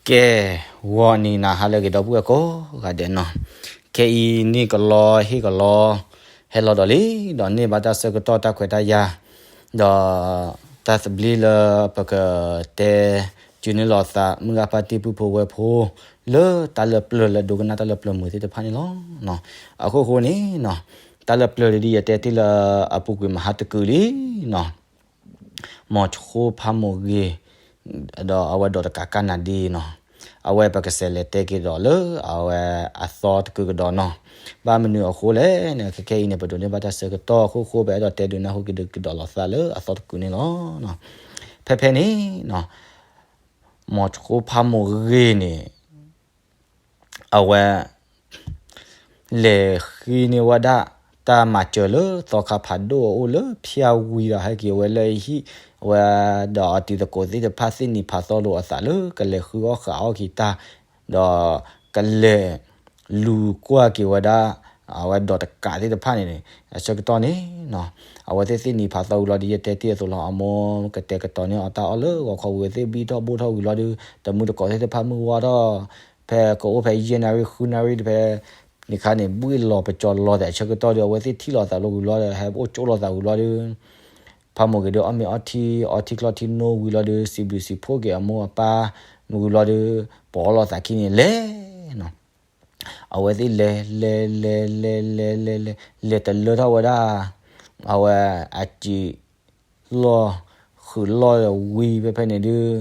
ကဲ, ဂီၤနံၤနၤဟါလၢအဂ့ၤ ဒီပုၢ်ဝဲၢ်ကိးဂၤဒဲးနီၤ, ခဲအံၤန့ၣ်ကလီဟ့ၣ်ကလီ ဟဲလီၤဒီးလံ, ဒီးန့ၢ်ဘၣ်တၢ်ဆၢကတီၢ်တၢ်ခွဲးတၢ်ယာ်, ဒီးတၢ်သဘျ့လၢပကတဲ စုန့ၢ်လိာ်သး မုၢ်ဂၤဖါတံၢ်ပုၢ်ဖိဝဲၢ်ဖိ လၢတၢ်လၢပျၢၤလၢဒိကနၣ်တၢ်လၢပျၢၤမုာ်သ့ၣ်တဖၣ်န့ၣ်လီၤ. အခိၣ်ဃိန့ၣ်နီၤ, တၢ်လၢပျၢၤဒ်ယတဲတ့ၢ်လၢအပူၤကွံာ်မဟါတကုာ်လံနီၤ, မီၤဆှိဖးမိၢ်ဂ့ၤ ဒီးအဝဲဒိးတကးကၢ်နၤဒ့နီၤ, အဝဲပကစးလဲၤတဲက့ၤဒီးလၢအဝဲအသီတကုာ်ကဒီးနီၤ. ဘၣ်မနုၤအဃိလဲၣ်န့ၣ် ခဲခဲအံၤန့ၣ် ပဒိးန့ၢ်ဘၣ်တၢ်ဆၢကတီၢ်အခိၣ်ဃိ ပအဲၣ်ဒိးတဲဒုးနၢ်ဟူက့ၤဒုးကဒီးလိာ်သးလၢအသီတကုာ်န့ၣ်လီၤ. ဖဲဖဲန့ၣ်နီၤ, မီၤဆှိဖးမိၢ်ဂ့ၤန့ၣ် အဝဲ လဲၤဃ့န့ၢ်ဝဲဒၣ် တၢ်မၤစၢၤလၢသီခါဖးဒိၣ်အအိၣ်လၢဖၠၣ်ဝံၤဒီး ဟဲက့ၤဝဲလၢဟံၣ်ဝဲဒီးအတံၤသကိးသ့ၣ်တဖၣ် သ့ၣ်နံၤဖးသီလိာ်အသးလၢကလဲၤဃုအီၣ်ဃုအီၣ်က့ၤတၢ်, ဒီးကလဲၤလူၤကွၢ်က့ၤဝဲဒၣ် အဝဲဒိးတကးသ့ၣ်တဖၣ်န့ၣ် အဆၢကတီၢ်န့ၣ်နီၤ, အဝဲသ့ၣ်သ့ၣ်နံၤဖးသီဝံၤလီၤဒီး ယတဲတ့ၢ်အသိးလီၤ, အမိၢ်ကတဲာ်ကတီၤန့ၢ်အီၤတၢ်အီၣ်လၢဂီၤခီဝံၤ သ့ၣ်ဘံၣ်ထီၣ်ဘိၣ်ထီၣ်ဝံၤလီၤဒီး တမုၢ်တကိးသ့ၣ်တဖၣ်မုၢ်ဝါထီၣ် ဖဲကအိၣ်ဖဲယဲၢ်နၣ်ရံၣ်ဃုနၣ်ရံၣ်တဖဲ နံၤခါန့ၣ် ဘှ့ၣ်လီၤပစီၤလီၤသးအဆၢကတီၢ်ဒီး အဝဲသ့ၣ်ထံၣ်လိာ်သးလီၤဝံၤလီၤဒီး ဟဲအိၣ်ကၠိလိာ်သးဝံၤလီၤဒီး ဖးမိၢ်ဂ့ၤဒီး အီၣ်မ့ၤအီထံ အီထံချီထံနိဝံၤလီၤဒီး စံးဘျုးစံးဖှိၣ်က့ၤအမိၢ်အပၢ် မုၢ်ဝံၤလီၤဒီး ပိာ်လိာ်သးခံန့ၣ်လဲၤနီၤ, အဝဲသ့ၣ်လဲၤ လဲၤ လဲၤ လဲၤ လဲၤ လဲၤ လဲၤ လဲၤတလၢထီၣ်ဝဲဒၣ် အဝဲအစံာ် လီၢ် ဃုာ်လီၢ်ဝံၤဖဲဖဲန့ၣ်ဒုး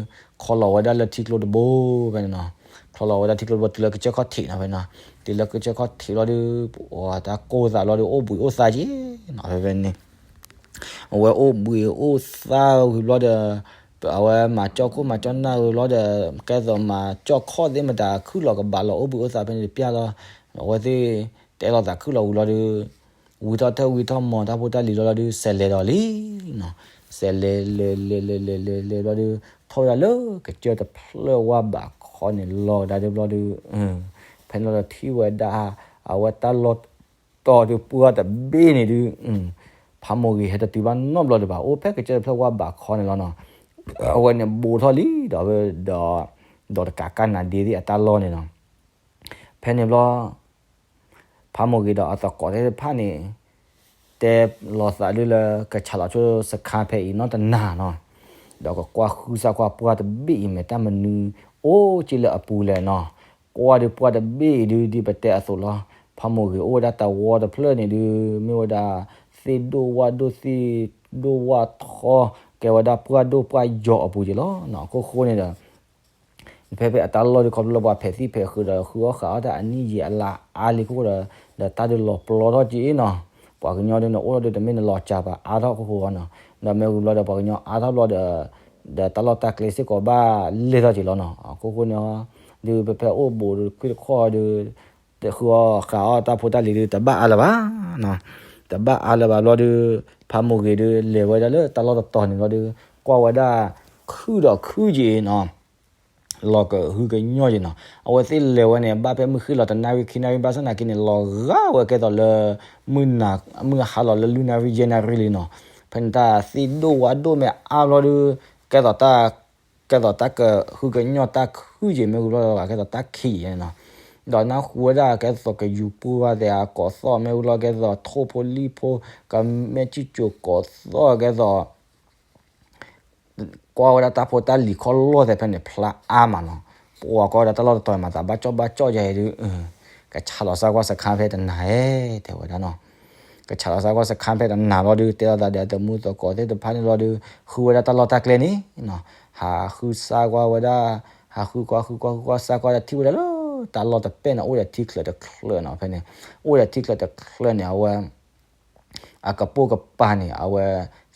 ခီလီၤဝဲဒၣ်လၢထံကျိတဘိဖဲန့ၣ်နီၤ, ခီလီၤဝဲဒၣ်ထံကျိတဘိ တုၤလၢကစၢၢ်ခီၣ်ထံးနီၤဖဲနီၤ, တုၤလၢကစၢၢ်ခီၣ်ထံးလီၤဒုး တၢ်ကိၢ်သးလီၤဒုး အိၣ်ဘှံးအိၣ်သါက့ၤနီၤဖဲဖဲန့ၣ် အဝဲအိၣ်ဘှံးအိၣ်သါဝံၤဘျီဒီး အဝဲမၤကၠီၣ်ခိၣ်မၤကၠီၣ်နၢ်ဝံၤဘျီဒီး ကဲသိးမၤကၠီၣ်ခီၣ်သ့ၣ်မတၤ ခုၣ်လီၤကဘၣ်လီၤ အိၣ်ဘှံးအိၣ်သါဖဲန့ၣ်တပျၢ်လီၤ, အဝဲသ့ၣ်တဲလိာ်သးခုၣ်လီၤဝံၤလီၤဒီး ဝံထီၣ်ထၢၣ်ဝံထီၣ်မီၤ တၢ်ဖိတၢ်လံၤလီၤလီၤဒုး စဲးလဲၤဒီးလံနီၤ, စဲးလဲၤ လဲၤ လဲၤ လဲၤ လဲၤ လဲၤ လဲၤဘျီဒုး ထီၣ်ဝဲဒၣ်လၢကစၢၢ်တဖျၢၣ်ဝါဘးခီန့ၣ်လီၤကဒါဒုးဘျီဒုး ဖဲန့ၣ်လီၤဒီးထံၣ်ဝဲဒၣ် အဝဲတၢ်လီၢ်တီၤဒုးပှၢ်တဘ့ၣ်န့ၣ်ဒုး ဖးမိၢ်ဂ့ၤဟဲတတုၤဘၣ်နီတဘျီဒံးဘၣ် အိၣ်ဖဲကစၢၢ်တဖျၢၣ်ဝါဘးခီန့ၣ်လီၤနီၤ, အဝဲန့ၣ်ဘူးထီၣ်လံဒီး ဒီးတကးကၢ်နၤဒ့သ့ၣ်အတၢ်လီၢ်န့ၣ်နီၤ, ဖဲန့ၣ်ဘျီ ဖးမိၢ်ဂ့ၤဒီးအသကိးသ့ၣ်တဖၣ်န့ၣ် တဲလိာ်သးဒုးလၢ ကဆးလီၤဆိစခါဖဲအံၤနီတနၤနီၤ, ဒီးကကွၢ်ဃုစၢ်ကွၢ်ပှၢ်တဘ့ၣ်အံၤ မ့ၢ်တၢ်မနုၤအိၣ်က့လၢအပူၤလဲၣ်နီၤ, ကွၢ်ဒုးပှၢ်တဘ့ၣ်အံၤဒုး ဒ်ပတဲအသိးလီၤ, ဖးမိၢ်ဂ့ၤအိၣ်ဝဲဒၣ်တဝီတဖျၢၣ်န့ၣ်ဒုး မ့ၢ်ဝဲဒၣ် သ့ၣ်ဒိၣ်ဝၣ်ဒိၣ်သ့ၣ်ဒိၣ်ဝၣ်ထီ ကဲဝဲဒၣ်ပှၢ်ဒိၣ်ပှၢ်ယီၤအပူၤက့လီၤနီၤ, အခိၣ်ဃိန့ၣ်ဒီး ဖဲဖဲအတၢ်လီၢ်ဒုးခီဖျိလၢပှၤဖဲးသံၣ်ဖဲးဃုာ်ဒီး ဃုအီၣ်ဃုအီၣ်တၢ်အနံၣ်ယံာ်အလါအါလံအဃိဒီး ဒီးတၢ်ဒုးလီၤပျီထီၣ်က့နီၤ, ပှၤကညီဒုးန့ၣ် အိၣ်ထီၣ်ဒုးတမ့ၢ်နလီၤစၢ်ပာ်အါထီၣ်အခိၣ်ဃိနီၤ, ဒီးမ့ၢ်ဝံၤဘျီဒီးပှၤကညီအါထီၣ်ဘျီဒီး ဒီးတၢ်လီၢ်တၢ်ကျဲစ့ၢ်ကီးဘၣ်လဲၢ်ထီၣ်က့လီၤနီၤ, အခိၣ်ဃိန့ၣ် ဒုးဖဲဖဲအိၣ်ဘူးဒီးခွံတခီၣ်ဒီး ဃုအီၣ်ဃုအီၣ်တၢ်ဖိတၢ်လံၤဒုး တဘၣ်အါလၢၤဘၣ်နီၤ, တဘၣ်အါလၢၤဘၣ်ဘျီဒုး ဖးမိၢ်ဂ့ၤဒုး လဲၤဝဲဒၣ်လၢတၢ်လီၢ်တတီၤန့ၣ်ဘျီဒုး ကွၢ်ဝဲဒၣ်ခုၣ်ဒီးခုၣ်က့နီၤ လီၤကဟုကညီၢ်က့နီၤ, အဝဲသ့ၣ်လဲၤဝဲန့ၣ် ဘၣ်ဖဲမုၢ်ဃ့ၢ်လီၤတနၣ်ရံၣ်ခံနၣ်ရံၣ် ဘၣ်ဆၣ်သနာ်က့န့ၣ် လီၤဂာ်ဝဲကဲသိးလၢ မုၢ်နၤ မုၢ်ဟါလီၤလၢလွံၢ်နၣ်ရံၣ်ယဲၢ်နၣ်ရံၣ်လံနီၤ, ဖဲန့ၣ်တၢ်သ့ၣ်ဒိၣ်ဝၣ်ဒိၣ်မ့ၢ်အါဘျီဒုး ကဲသိးတၢ် ကဲသိးတၢ်ကဟုကညီၢ်တၢ်ခုၣ်က့ မ့ၢ်ဝံၤဘျီဒီး ကဲသိးတၢ်ခံးယဲၢ်နီၤ, ဒီးနၢ်ဟူဝဲဒၣ်ကဲသိးကယူၤပူၤဘၣ်သဲးအကိးသီၣ် မ့ၢ်ဝံၤဘျီကဲသိးထိၣ်ဖိလံၣ်ဖိ ကမဲာ်ကံၣ်ကၠိကိးသီၣ်ကဲသိး ကွၢ်ဝဲဒၣ်တၢ်ဖိတၢ်လံၤခီၣ်လီၢ်သဲးဖဲန့ၣ် ဖျါအါမးနီၤ, ပှၤကွၢ်ဝဲဒၣ်တၢ်လီၢ်တတီၤမၤသးဘၣ်ကၠီၣ်ဘၣ်ကၠီၣ်ယဲၢ်ဒုး ကဆးလီၤစၢ်ကွၢ်စခါဖဲတနၤဧၢ တဲဝဲဒၣ်နီၤ, ကဆးလီၤစၢ်ကွၢ်စခါဖဲတနၤဘျီဒုး တဲလိာ်သးဒီးအသမူသကိးသ့ၣ်တဖၣ်န့ၣ်ဘျီဒုး ဃုဝဲဒၣ်တၢ်လီၢ်တၢ်ကျဲန့ၣ်နီၤ, ဟးဃုစၢ်ကွၢ်ဝဲဒၣ် ဟးဃုကွၢ်ဃုကွၢ်ဃုကွၢ်စၢ်ကွၢ်ဒၣ်ထံၣ်ဝဲဒၣ်လၢ တၢ်လီၢ်တပဲၣ်န့ၣ် အိၣ်ဒီးထံချၢးတချၢးနီၤ ဖဲန့ၣ်, အိၣ်ဒီးထံချၢးတချၢးန့ၣ် အဝဲ အကပိာ်ကပၤန့ၣ် အဝဲ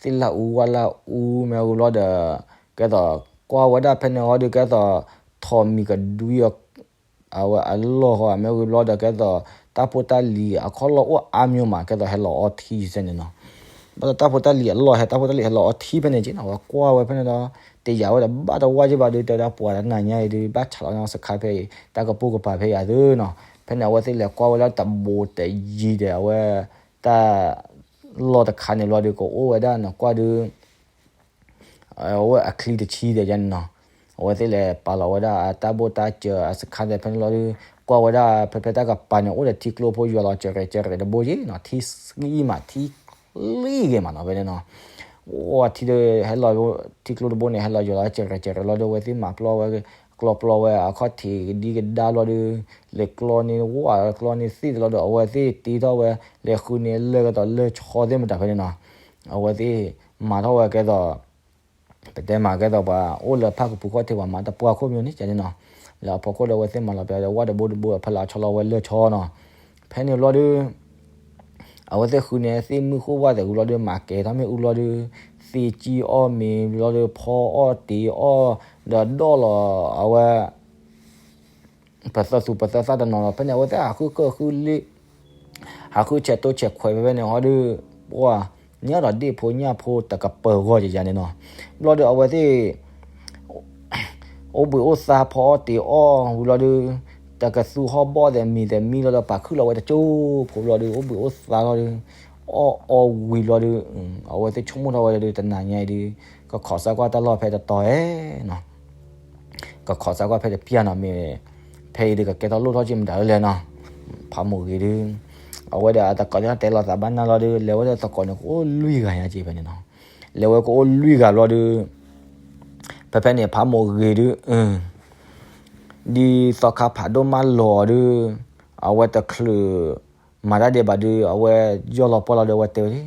သ့ၣ်လၢအူဝၣ်လၢအူ မ့ၢ်ဝံၤဘျီဒီး ကဲသိး ကွၢ်ဝဲဒၣ်ဖဲန့ၣ်ဟီဒုး ကဲသိး ထိးမံၤကဒွံ အဝဲအလီၢ်ဃီ မ့ၢ်ဝံၤဘျီဒီး ကဲသိး တၢ်ဖိတၢ်လံၤအခီၣ်လီၢ်အိၣ်အါမျိၤမး ကဲသိးဟဲလီၤအီထံစဲန့ၣ်နီၤ, ဘၣ်ဆၣ်တၢ်ဖိတၢ်လံၤအလီၢ်ဟဲ တၢ်ဖိတၢ်လံၤဟဲလီၤအီထံဖဲန့ၣ်က့နီၤ အဝဲကွၢ်ဝဲဖဲန့ၣ်ဒီး တယာ်ဝဲဒီးဘၣ်တဝၢ်က့ဘၣ်ဒုး တဲဝဲဒၣ်ပှၤတနၤညါအံၤဒုး ဘၣ်ဆးလီၤညီစခါဖဲအံၤ တၢ်ကပိာ်ကပၤဖဲယၤသုနီၤ, ဖဲန့ၣ် အဝဲသ့ၣ်လဲၤကွၢ်ဝဲလၢတဘိးတယံၤဒီး အဝဲ တၢ် လီၢ်တခါန့ၣ်ဘျီဒီး ကအိၣ်ဝဲဒၣ်န့ၣ် ကွၢ်ဒုး အဝဲအချံတဆံဒီးယၤန့ၣ်နီၤ, အဝဲသ့ၣ်လဲၤပာ်လီၤဝဲဒၣ်အတၢ်ဘိၣ်တၢ်စၢၤအစခါသ့ၣ်ဖဲန့ၣ်လီၤဒီး ကွၢ်ဝဲဒၣ်ဖဲဖဲတၢ်ကပၤန့ၣ် အိၣ်ဒီးထံကျိဖိယွၤလီၤစဲးရဲးစဲးရဲးတဘိယ့ၣ်နီၤ, ထံဆံမး ထံချံဂ့ၤမးနီၤ ဖဲန့ၣ်နီၤ. အိၣ်ထံဒီးဟဲလီၤ ထံကျိတဘိန့ၣ် ဟဲလီၤယွၤလီၤစဲးရဲးစဲးရဲးလီၤဒီး အဝဲသ့ၣ်မၤပျီဝဲ ကျီပျီဝဲအခီၣ်ထံးကဒံကဒါလီၤဒီး လဲၤကျီန့ၢ်ဝၣ်ကျီန့ၢ်သ့ၣ်တလီၤဒီး အဝဲသ့ၣ်တ့ထီၣ်ဝဲ လဲၤဃုန့ၢ်လၢၢ်ကဲသိးလၢၢ်ဆီသ့ၣ်မတၤဖဲန့ၣ်နီၤ. အဝဲသ့ၣ်မၤထီၣ်ဝဲကဲသိး ပတဲမၤကဲသိးပှၤအိၣ်လၢဖၣ်ကပူၤခီၣ်ထံး ပှၤမၤတပှၢ်ခိၣ်မၠိန့ၣ် ကန့ၣ်နီၤ. လၢအဖီခိၣ်ဒီးအဝဲသ့ၣ်မၤလီၤပျီဒီး ဝၣ်တဘိတဘိအဖီလာ်ဆီလီၤဝဲလၢၢ်ဆီနီၤ. ဖဲန့ၣ်ဘျီဒီး အဝဲသ့ၣ်ဃုန့ၢ်သ့ၣ်မုၢ်ဃိၣ်ဝၣ်သဲးဝံၤဘျီဒီး မၤကဲထီၣ်မ့ၣ်အူဘျီဒီး သ့ကၠံအီၣ်မ့ၤဘျီဒီး ဖီအီၣ်တ့ၤအီၣ် ဒီးဒီၣ်လီၤအဝဲ ပသၢသူပသၢသၣ်တနီၤလီၤ. ဖဲန့ၣ်အဝဲသ့ၣ်ဟးဃုကၢၢ်ဃုလ့ၣ် ဟးဃုဆဲးတိဆဲးခွဲးဖဲဖဲန့ၣ်ဟီဒီး ပှၤ ညၣ်ဒီးဒ့ၣ်ဖိညၣ်ဖိတကပၢၤဂီၢ်ယယၤန့ၣ်နီၤ. ဘျီဒီးအဝဲသ့ၣ် အိၣ်ဘှံးအိၣ်သါဖီအီၣ်တ့ၤအီၣ်ဝံၤလီၤဒီး တကသူဟီၣ်ဘီၣ်သဲးမံၤသဲးမံလီၤဒီး ပာ်ခုၣ်လီၤဝဲတကၠိဖိဘျီဒီး အိၣ်ဘှံးအိၣ်သါလီၤဒီး အီၣ်အီဝံၤဘျီဒီး အဝဲသ့ၣ်ဆိကမိၣ်ထီၣ်ဝဲဒီး တနၤညါအံၤဒီး ကခိးစၢ်ကွၢ်တၢ်လီၢ်ဖဲတတီၤဧါနီၤ. ကခိးစၢ်ကွၢ်ဖဲတပျၢ်နီၤ မ့ၢ် ဖဲအံၤဒီးကကဲထီၣ်လိၣ်ထီၣ်က့ၤမတၤလၢလဲၣ်နီၤ. ဖးမိၢ်ဂ့ၤဒီး အဝဲဒီးအသကိးသ့ၣ်တဲလီၤသးဘၣ်နၢ်လီၤဒီး လဲၤဝဲဒီးသကိးန့ၣ် ကအိၣ်လွံၢ်ဂၤညါက့ၤဖဲန့ၣ်နီၤ. လဲၤဝဲကအိၣ်လွံၢ်ဂၤဘျီဒီး ဖဲဖဲန့ၣ် ဖးမိၢ်ဂ့ၤဒီး ဒ်သီခါဖးဒိၣ်မးလီၤဒီး အဝဲတချုးမၤတၢ်ဒဲးဘးဒီး အဝဲယီၢ်လီၤပှၢ်လီၤဒီး အဝဲတဲဝဲ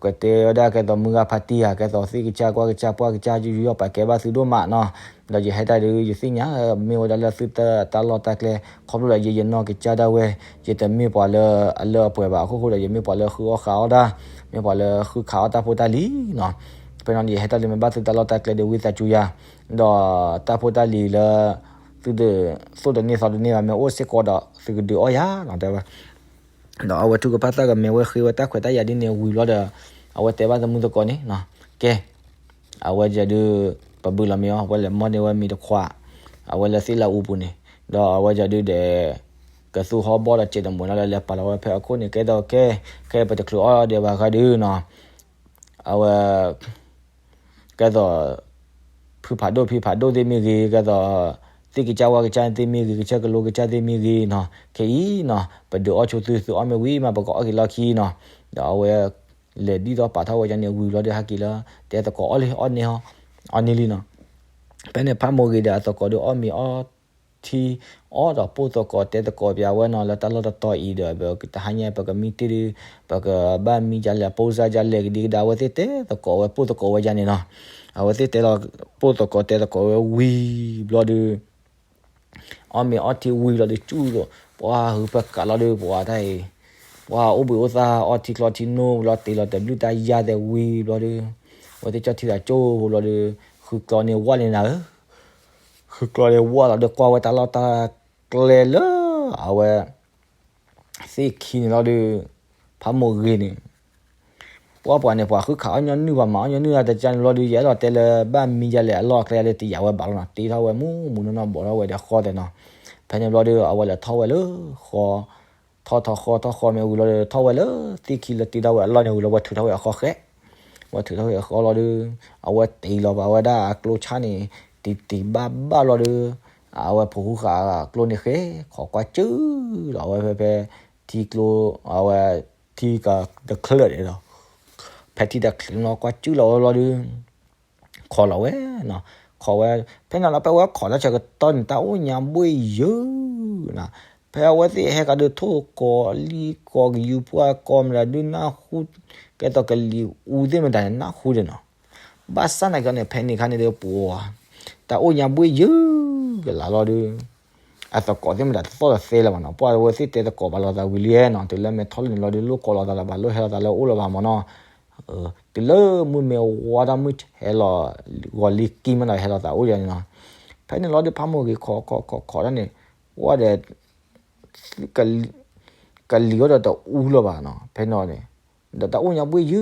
ကတဲဝဲဒၣ်ကဲသိးမုၢ်ဂၤဖါတံၢ်ဧါ ကဲသိးသ့ၣ်ကစၢ်ကွၢ်ကစၢ်ပှၢ်ကစၢ် ယယီၢ်ပာ်ကဲဘၣ်သုဒိၣ်မးနီၤ. ဒီးယဟဲတၢ်ဒီး ယသ့ၣ်ညါ မ့ၢ်ဝဲဒၣ်လၢသုတၢ်လီၢ်တၢ်ကျဲ ခီဖျိလၢယယနီၢ်ကစၢ်ဒၣ်ဝဲ ယတမ့ၢ်ပှၤလၢအလၢအပှဲၤဘၣ်အခိၣ်ဃိဒီး ယမ့ၢ်ပှၤလၢဃုအီၣ်ဃုအီတၢ် မ့ၢ်ပှၤလၢဃုခးအီၣ်တၢ်ဖိတၢ်လံၤနီၤ. ဖဲန့ၣ်ဒီး ယဟဲတၢ်လၢမ့ၢ်ဘၣ်သုတၢ်လီၢ်တၢ်ကျဲဒီး ဝံသးစူၤယၤ ဒီးတၢ်ဖိတၢ်လံၤလၢ သုတသိၣ်တန့ၢ်သီတန့ၢ်ဘၣ် မ့ၢ်အိၣ်စ့ၢ်ကီးဒီး သုကဒုးအီၣ်ယၤနီၤ တဲဝဲ. ဒီးအဝဲထုကဖၣ်သၣ်ကမဲာ်ဝဲဃ့ဝဲတၢ်ခွဲးတၢ်ယာ်ဒ်န့ၣ်ဝံၤဘျီဒီး အဝဲတဲဘၣ်သမုၢ်သကိးန့ၣ်နီၤ ကဲ အဝဲယဒုး ပဘုးလီၤမ့ၢ်အီၤ အဝဲလဲၤမီၢ်န့ၢ်ဝဲမံၤတခွး အဝဲလၢသ့ၣ်လၢအူပူၤန့ၣ် ဒီးအဝဲယဒုးဒီး ကသူဟီၣ်ဘီၣ်ဒီးစဲးတမိၢ်နီၤ ဒီးလဲၤပာ်လီၤဝဲဖဲအခိၣ်န့ၣ် ကဲသိးကဲ ခဲအံၤပတချုးအီၣ်ဒဲးဘၣ်ဃီဒီးနီၤ အဝဲ ကဲသိး ဖုဖးဒိၣ်ဖံဖးဒိၣ်သ့ၣ်မ့ၢ်ဂ့ၤ ကဲသိး သ့ၣ်ကစၢ်ဝါကစၢ်သ့ၣ်မ့ၢ်ဂ့ၤ ကစၢၢ်ကလိကစၢ်သ့ၣ်မ့ၢ်ဂ့ၤနီၤ ခဲအံၤနီၤ ပဒုးအီၣ်ဆိသု သုအီၣ်မ့ၢ်ဝံၤမး ပကအီၣ်က့ၤလီၢ်ခံနီၤ. ဒီးအဝဲ လဲၤဒ်သိးပာ်ထီၣ်ဝဲဒ်န့ၣ်ဝံၤလီၤဒီး ဟဲက့ၤလၢ တဲသကိးအီၣ်လံ အီၣ်န့ၢ် အီၣ်န့ၢ်လံနီၤ. ဖဲန့ၣ်ဖးမိၢ်ဂ့ၤဒီးအသကိးဒီးအီၣ်မ့ၤအီထံ အီၣ်ဒီးပိၢ်သကိးတဲသကိးပျးဝဲနီၤ လၢတၢ်လီၢ်တတီၤအံၤဒီး တဟါညါပကမံတ့ၢ်ဒီး ပကဘၣ်မံဒ်လဲၣ် ပိၢ်စၢ်ဒ်လဲၣ် ကဒံကဒါ အဝဲသ့ၣ်တဲသကိးဝဲပိၢ်သကိးဝဲဒ်န့ၣ်နီၤ. အဝဲသ့ၣ်တဲလီၤ ပိၢ်သကိးတဲသကိးဝဲဝံၤဘျီဒီး အီၣ်မ့ၤအီထံဝံၤလီၤဒီး ကၠူၣ်ဒီး ပှၤဟုးဖၢကးလီၤဒီး ပှၤတၢ်အံၤ ပှၤအိၣ်ဘှံးအိၣ်သါ အီထံကျီထံနိဘျီ တ့လီၤတဘျုးတၢ်ယါသဲးဝံၤဘျီဒီး အဝဲသ့ၣ်ကၠီထံသးကၠိဖိဘျီဒီး ဃုကျီန့ၢ်ဝၣ်န့ၣ်နၤဧၢ ဃုကျီန့ၢ်ဝၣ်လီၤဒီး ကွၢ်ဝဲတၢ်လီၢ်တၢ်ကျဲလၢ အဝဲ သ့ၣ်ခံန့ၣ်လီၤဒီး ဖးမိၢ်ဂ့ၤန့ၣ် ပှၤပှၤန့ၣ် ပှၤဃုခးအီၣ်ညီနုၢ် ပှၤမၤအီၣ်ညီနုၢ်တကၢ်န့ၣ်လီၤဒီး ယအဲၣ်ဒိးတဲလၢ ဘၣ်မံဒ်လဲၣ်အလီၢ်အကျဲဒီး တယာ်ဝဲဘၣ်လီၤနီၤ တ့ထီၣ်ဝဲမူမူနီၢ်နီၢ် ဘီးထီၣ်ဝဲဒီးဃီသဲးနီၤ. ဖဲန့ၣ်ဘျီဒီး အဝဲလဲၤထီၣ်ဝဲလၢဃီ ထီၣ်ထီၣ်ဃီထီၣ်ဃီမ့ၢ်ဝံၤလီၤဒီး ထီၣ်ဝဲလၢသ့ၣ်ခံလၢတ့ထီၣ်ဝဲအလီၢ်န့ၣ်ဝံၤလီၤ ဝဲထုးထီၣ်ဝဲအဃီဃဲ ဝဲထုးထီၣ်ဝဲအဃီလီၤဒီး အဝဲတ့လီၤဘၣ်ဝဲဒၣ်အကျိဆၣ်န့ၣ် တံၤတံၤဘၣ်ဘၣ်လီၤဒီး အဝဲဖိဃူဃာ်ကျိန့ၣ်ဃဲ ခိးကွၢ်စုလီၤဝဲဖဲဖဲ ထံကျိ အဝဲ ထံကတချၢးန့ၣ်ဒီး ဖဲထံတချၢးနီၤ ကွၢ်စုလီၤဝဲလီၤဒီး ခိးလီၤဝဲနီၤ ခိးဝဲ ဖဲန့ၣ်လီၤ ဖဲဝဲခိးတၢ်ဆၢကတီၢ်န့ၣ် တၢ်အိၣ်ညါဘှ့ၣ်ယၢၤနီၤ ဖဲအဝဲသ့ၣ်ဟဲကဒီးထိၣ်ကီးလံကီးကယူၤပှၢ်ကီးမတၤဒုးနၢ်ဟူ ကဲသိးကလံၤအူသ့ၣ်မတၤန့ၣ် နၢ်ဟူဒံးနီၤ ဘၣ်ဆၣ်နာ်က့န့ၣ် ဖဲန့ၣ်ခါန့ၣ်ဒီးပှၤ တၢ်အိၣ်ညါဘှ့ၣ်ယၢၤကလာ်လီၤဒီး အသကိးသ့ၣ်မတၤတသီၣ်တသဲလၢၤဘၣ်နီၤ ပှၤအဝဲသ့ၣ်တဲသကိးဘၣ်လိာ်သးဝံၤလံနီၤ တုၤလၢမဲာ်ထီၣ်လံန့ၣ်လီၤဒီး လိၣ်ကီးလိာ်သးလၢၤဘၣ် လိၣ်ဟဲလိာ်သးလၢအအိၣ်လၢၤဘၣ်မၢ်နီၤ တုၤလၢမုၢ်မ့ၢ်ဝါတၢ်မုၢ်ဟဲလီၤ ဂီၤလံကံမးဒီးဟဲလိာ်သးအိၣ်ယၤန့ၣ်နီၤ ဖဲန့ၣ်လီၤဒီးဖးမိၢ်ဂ့ၤခိးခိးခိးခိးတၢ်န့ၣ် ဝဲဒီး ကလံၤဝဲဒီးတအူလၢၤဘၣ်နီၤ ဖဲန့ၣ်န့ၣ် ဒီးတၢ်အိၣ်ညါဘှ့ၣ်ယၢၤ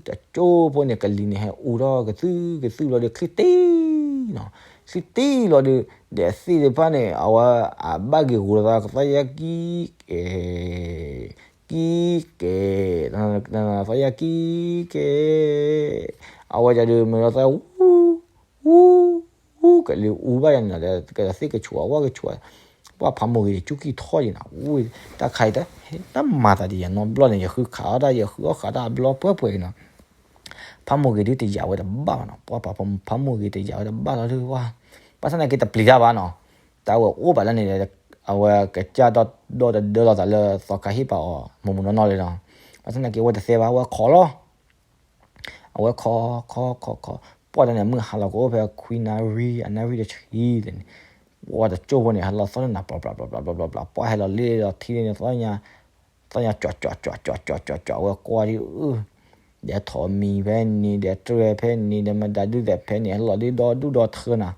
တကၠိဖိန့ၣ် ကလံၤန့ၣ်ဟဲအူထီၣ်ကသုၣ်ကသုၣ်လီၤဒီး ချံတ့နီၤ ချံတ့လီၤဒီး ဒီးအသ့ၣ်တဖၣ်န့ၣ် အဝဲအဘၣ်ဂ့ၤဂီၤလိာ်သး ကသီၣ်ယါကံကဲ ကံကဲ သီၣ်ယါကံကဲ အဝဲဒၣ်ဒီးမ့ၢ်လီၤသး ဝူ ဝူ ပူၤကလံၤအူဘၣ်ယၤန့ၣ်နီၤ, ကသ့ၣ်ကဆူးအဝဲကဆူး, ပှၢ်ဖးမိၢ်ဂ့ၤတကၠူကံၢ်ထီၣ်ယံၤနီၤ, အူတၢ်ခါအံၤတၢ်, တၢ်မၤသးဒ်ယၤနီတဘျီန့ၣ် ယဃုခးအီၣ်တၢ် ယဃုအီၣ်ဃးတၢ်အဘျီပှဲၤပှဲၤအံၤနီၤ, ဖးမိၢ်ဂ့ၤဒုးတယာ်ဝဲတဘၣ်ဘၣ်နီၤ, ပှၢ်ဖးမိၢ်ဂ့ၤတယာ်ဝဲတဘၣ်လီၤဒုး, ဘၣ်ဆၣ်သနာ်က့တပျံၤတၢ်ဘၣ်နီၤ, တၢ်ဝဲအိၣ်ဘၣ်လၢန့ၣ်, အဝဲကစၢ်ဒီဒီတဒၢလီၤသးလၢသီခါဟ့ၣ်ပာ်အီၤ မုၢ်မုၢ်နီၢ်နီၢ်လံနီၤ, ဘၣ်ဆၣ်သနာ်က့အဝဲတသဲဘၣ် အဝဲခိးလီၤ အဝဲခိး ခိး ခိး ခိး, ပှၢ်တၢ်န့ၣ် မုၢ်ဟါလီၤကအိၣ်ဖဲခွံနၣ်ရံၣ် အနၣ်ရံၣ်တဆံန့ၣ်, ပှၢ်တကၠိၢ်ဖိန့ၣ် ဟဲလီၤသီၣ်န့ၣ်နၤ ပျီပျီပျီပျီပျီပျီ, ပှၢ်ဟဲလီၤလ့လီၤထံန့ၣ် သီၣ်ညါ သီၣ်ညါကၠီးကၠီးကၠီးကၠီးကၠီးကၠီးကၠီး အဝဲကွၢ်ဒ်အုၣ်, ဒီးထိးမံၤဖဲန့ၣ် ဒီးတြဲၤဖဲန့ၣ် ဒီးမတၤဒုးသဲးဖဲန့ၣ် ဟဲလီၤဒ်ဒီဒူၣ်ဒီထၢနၤ,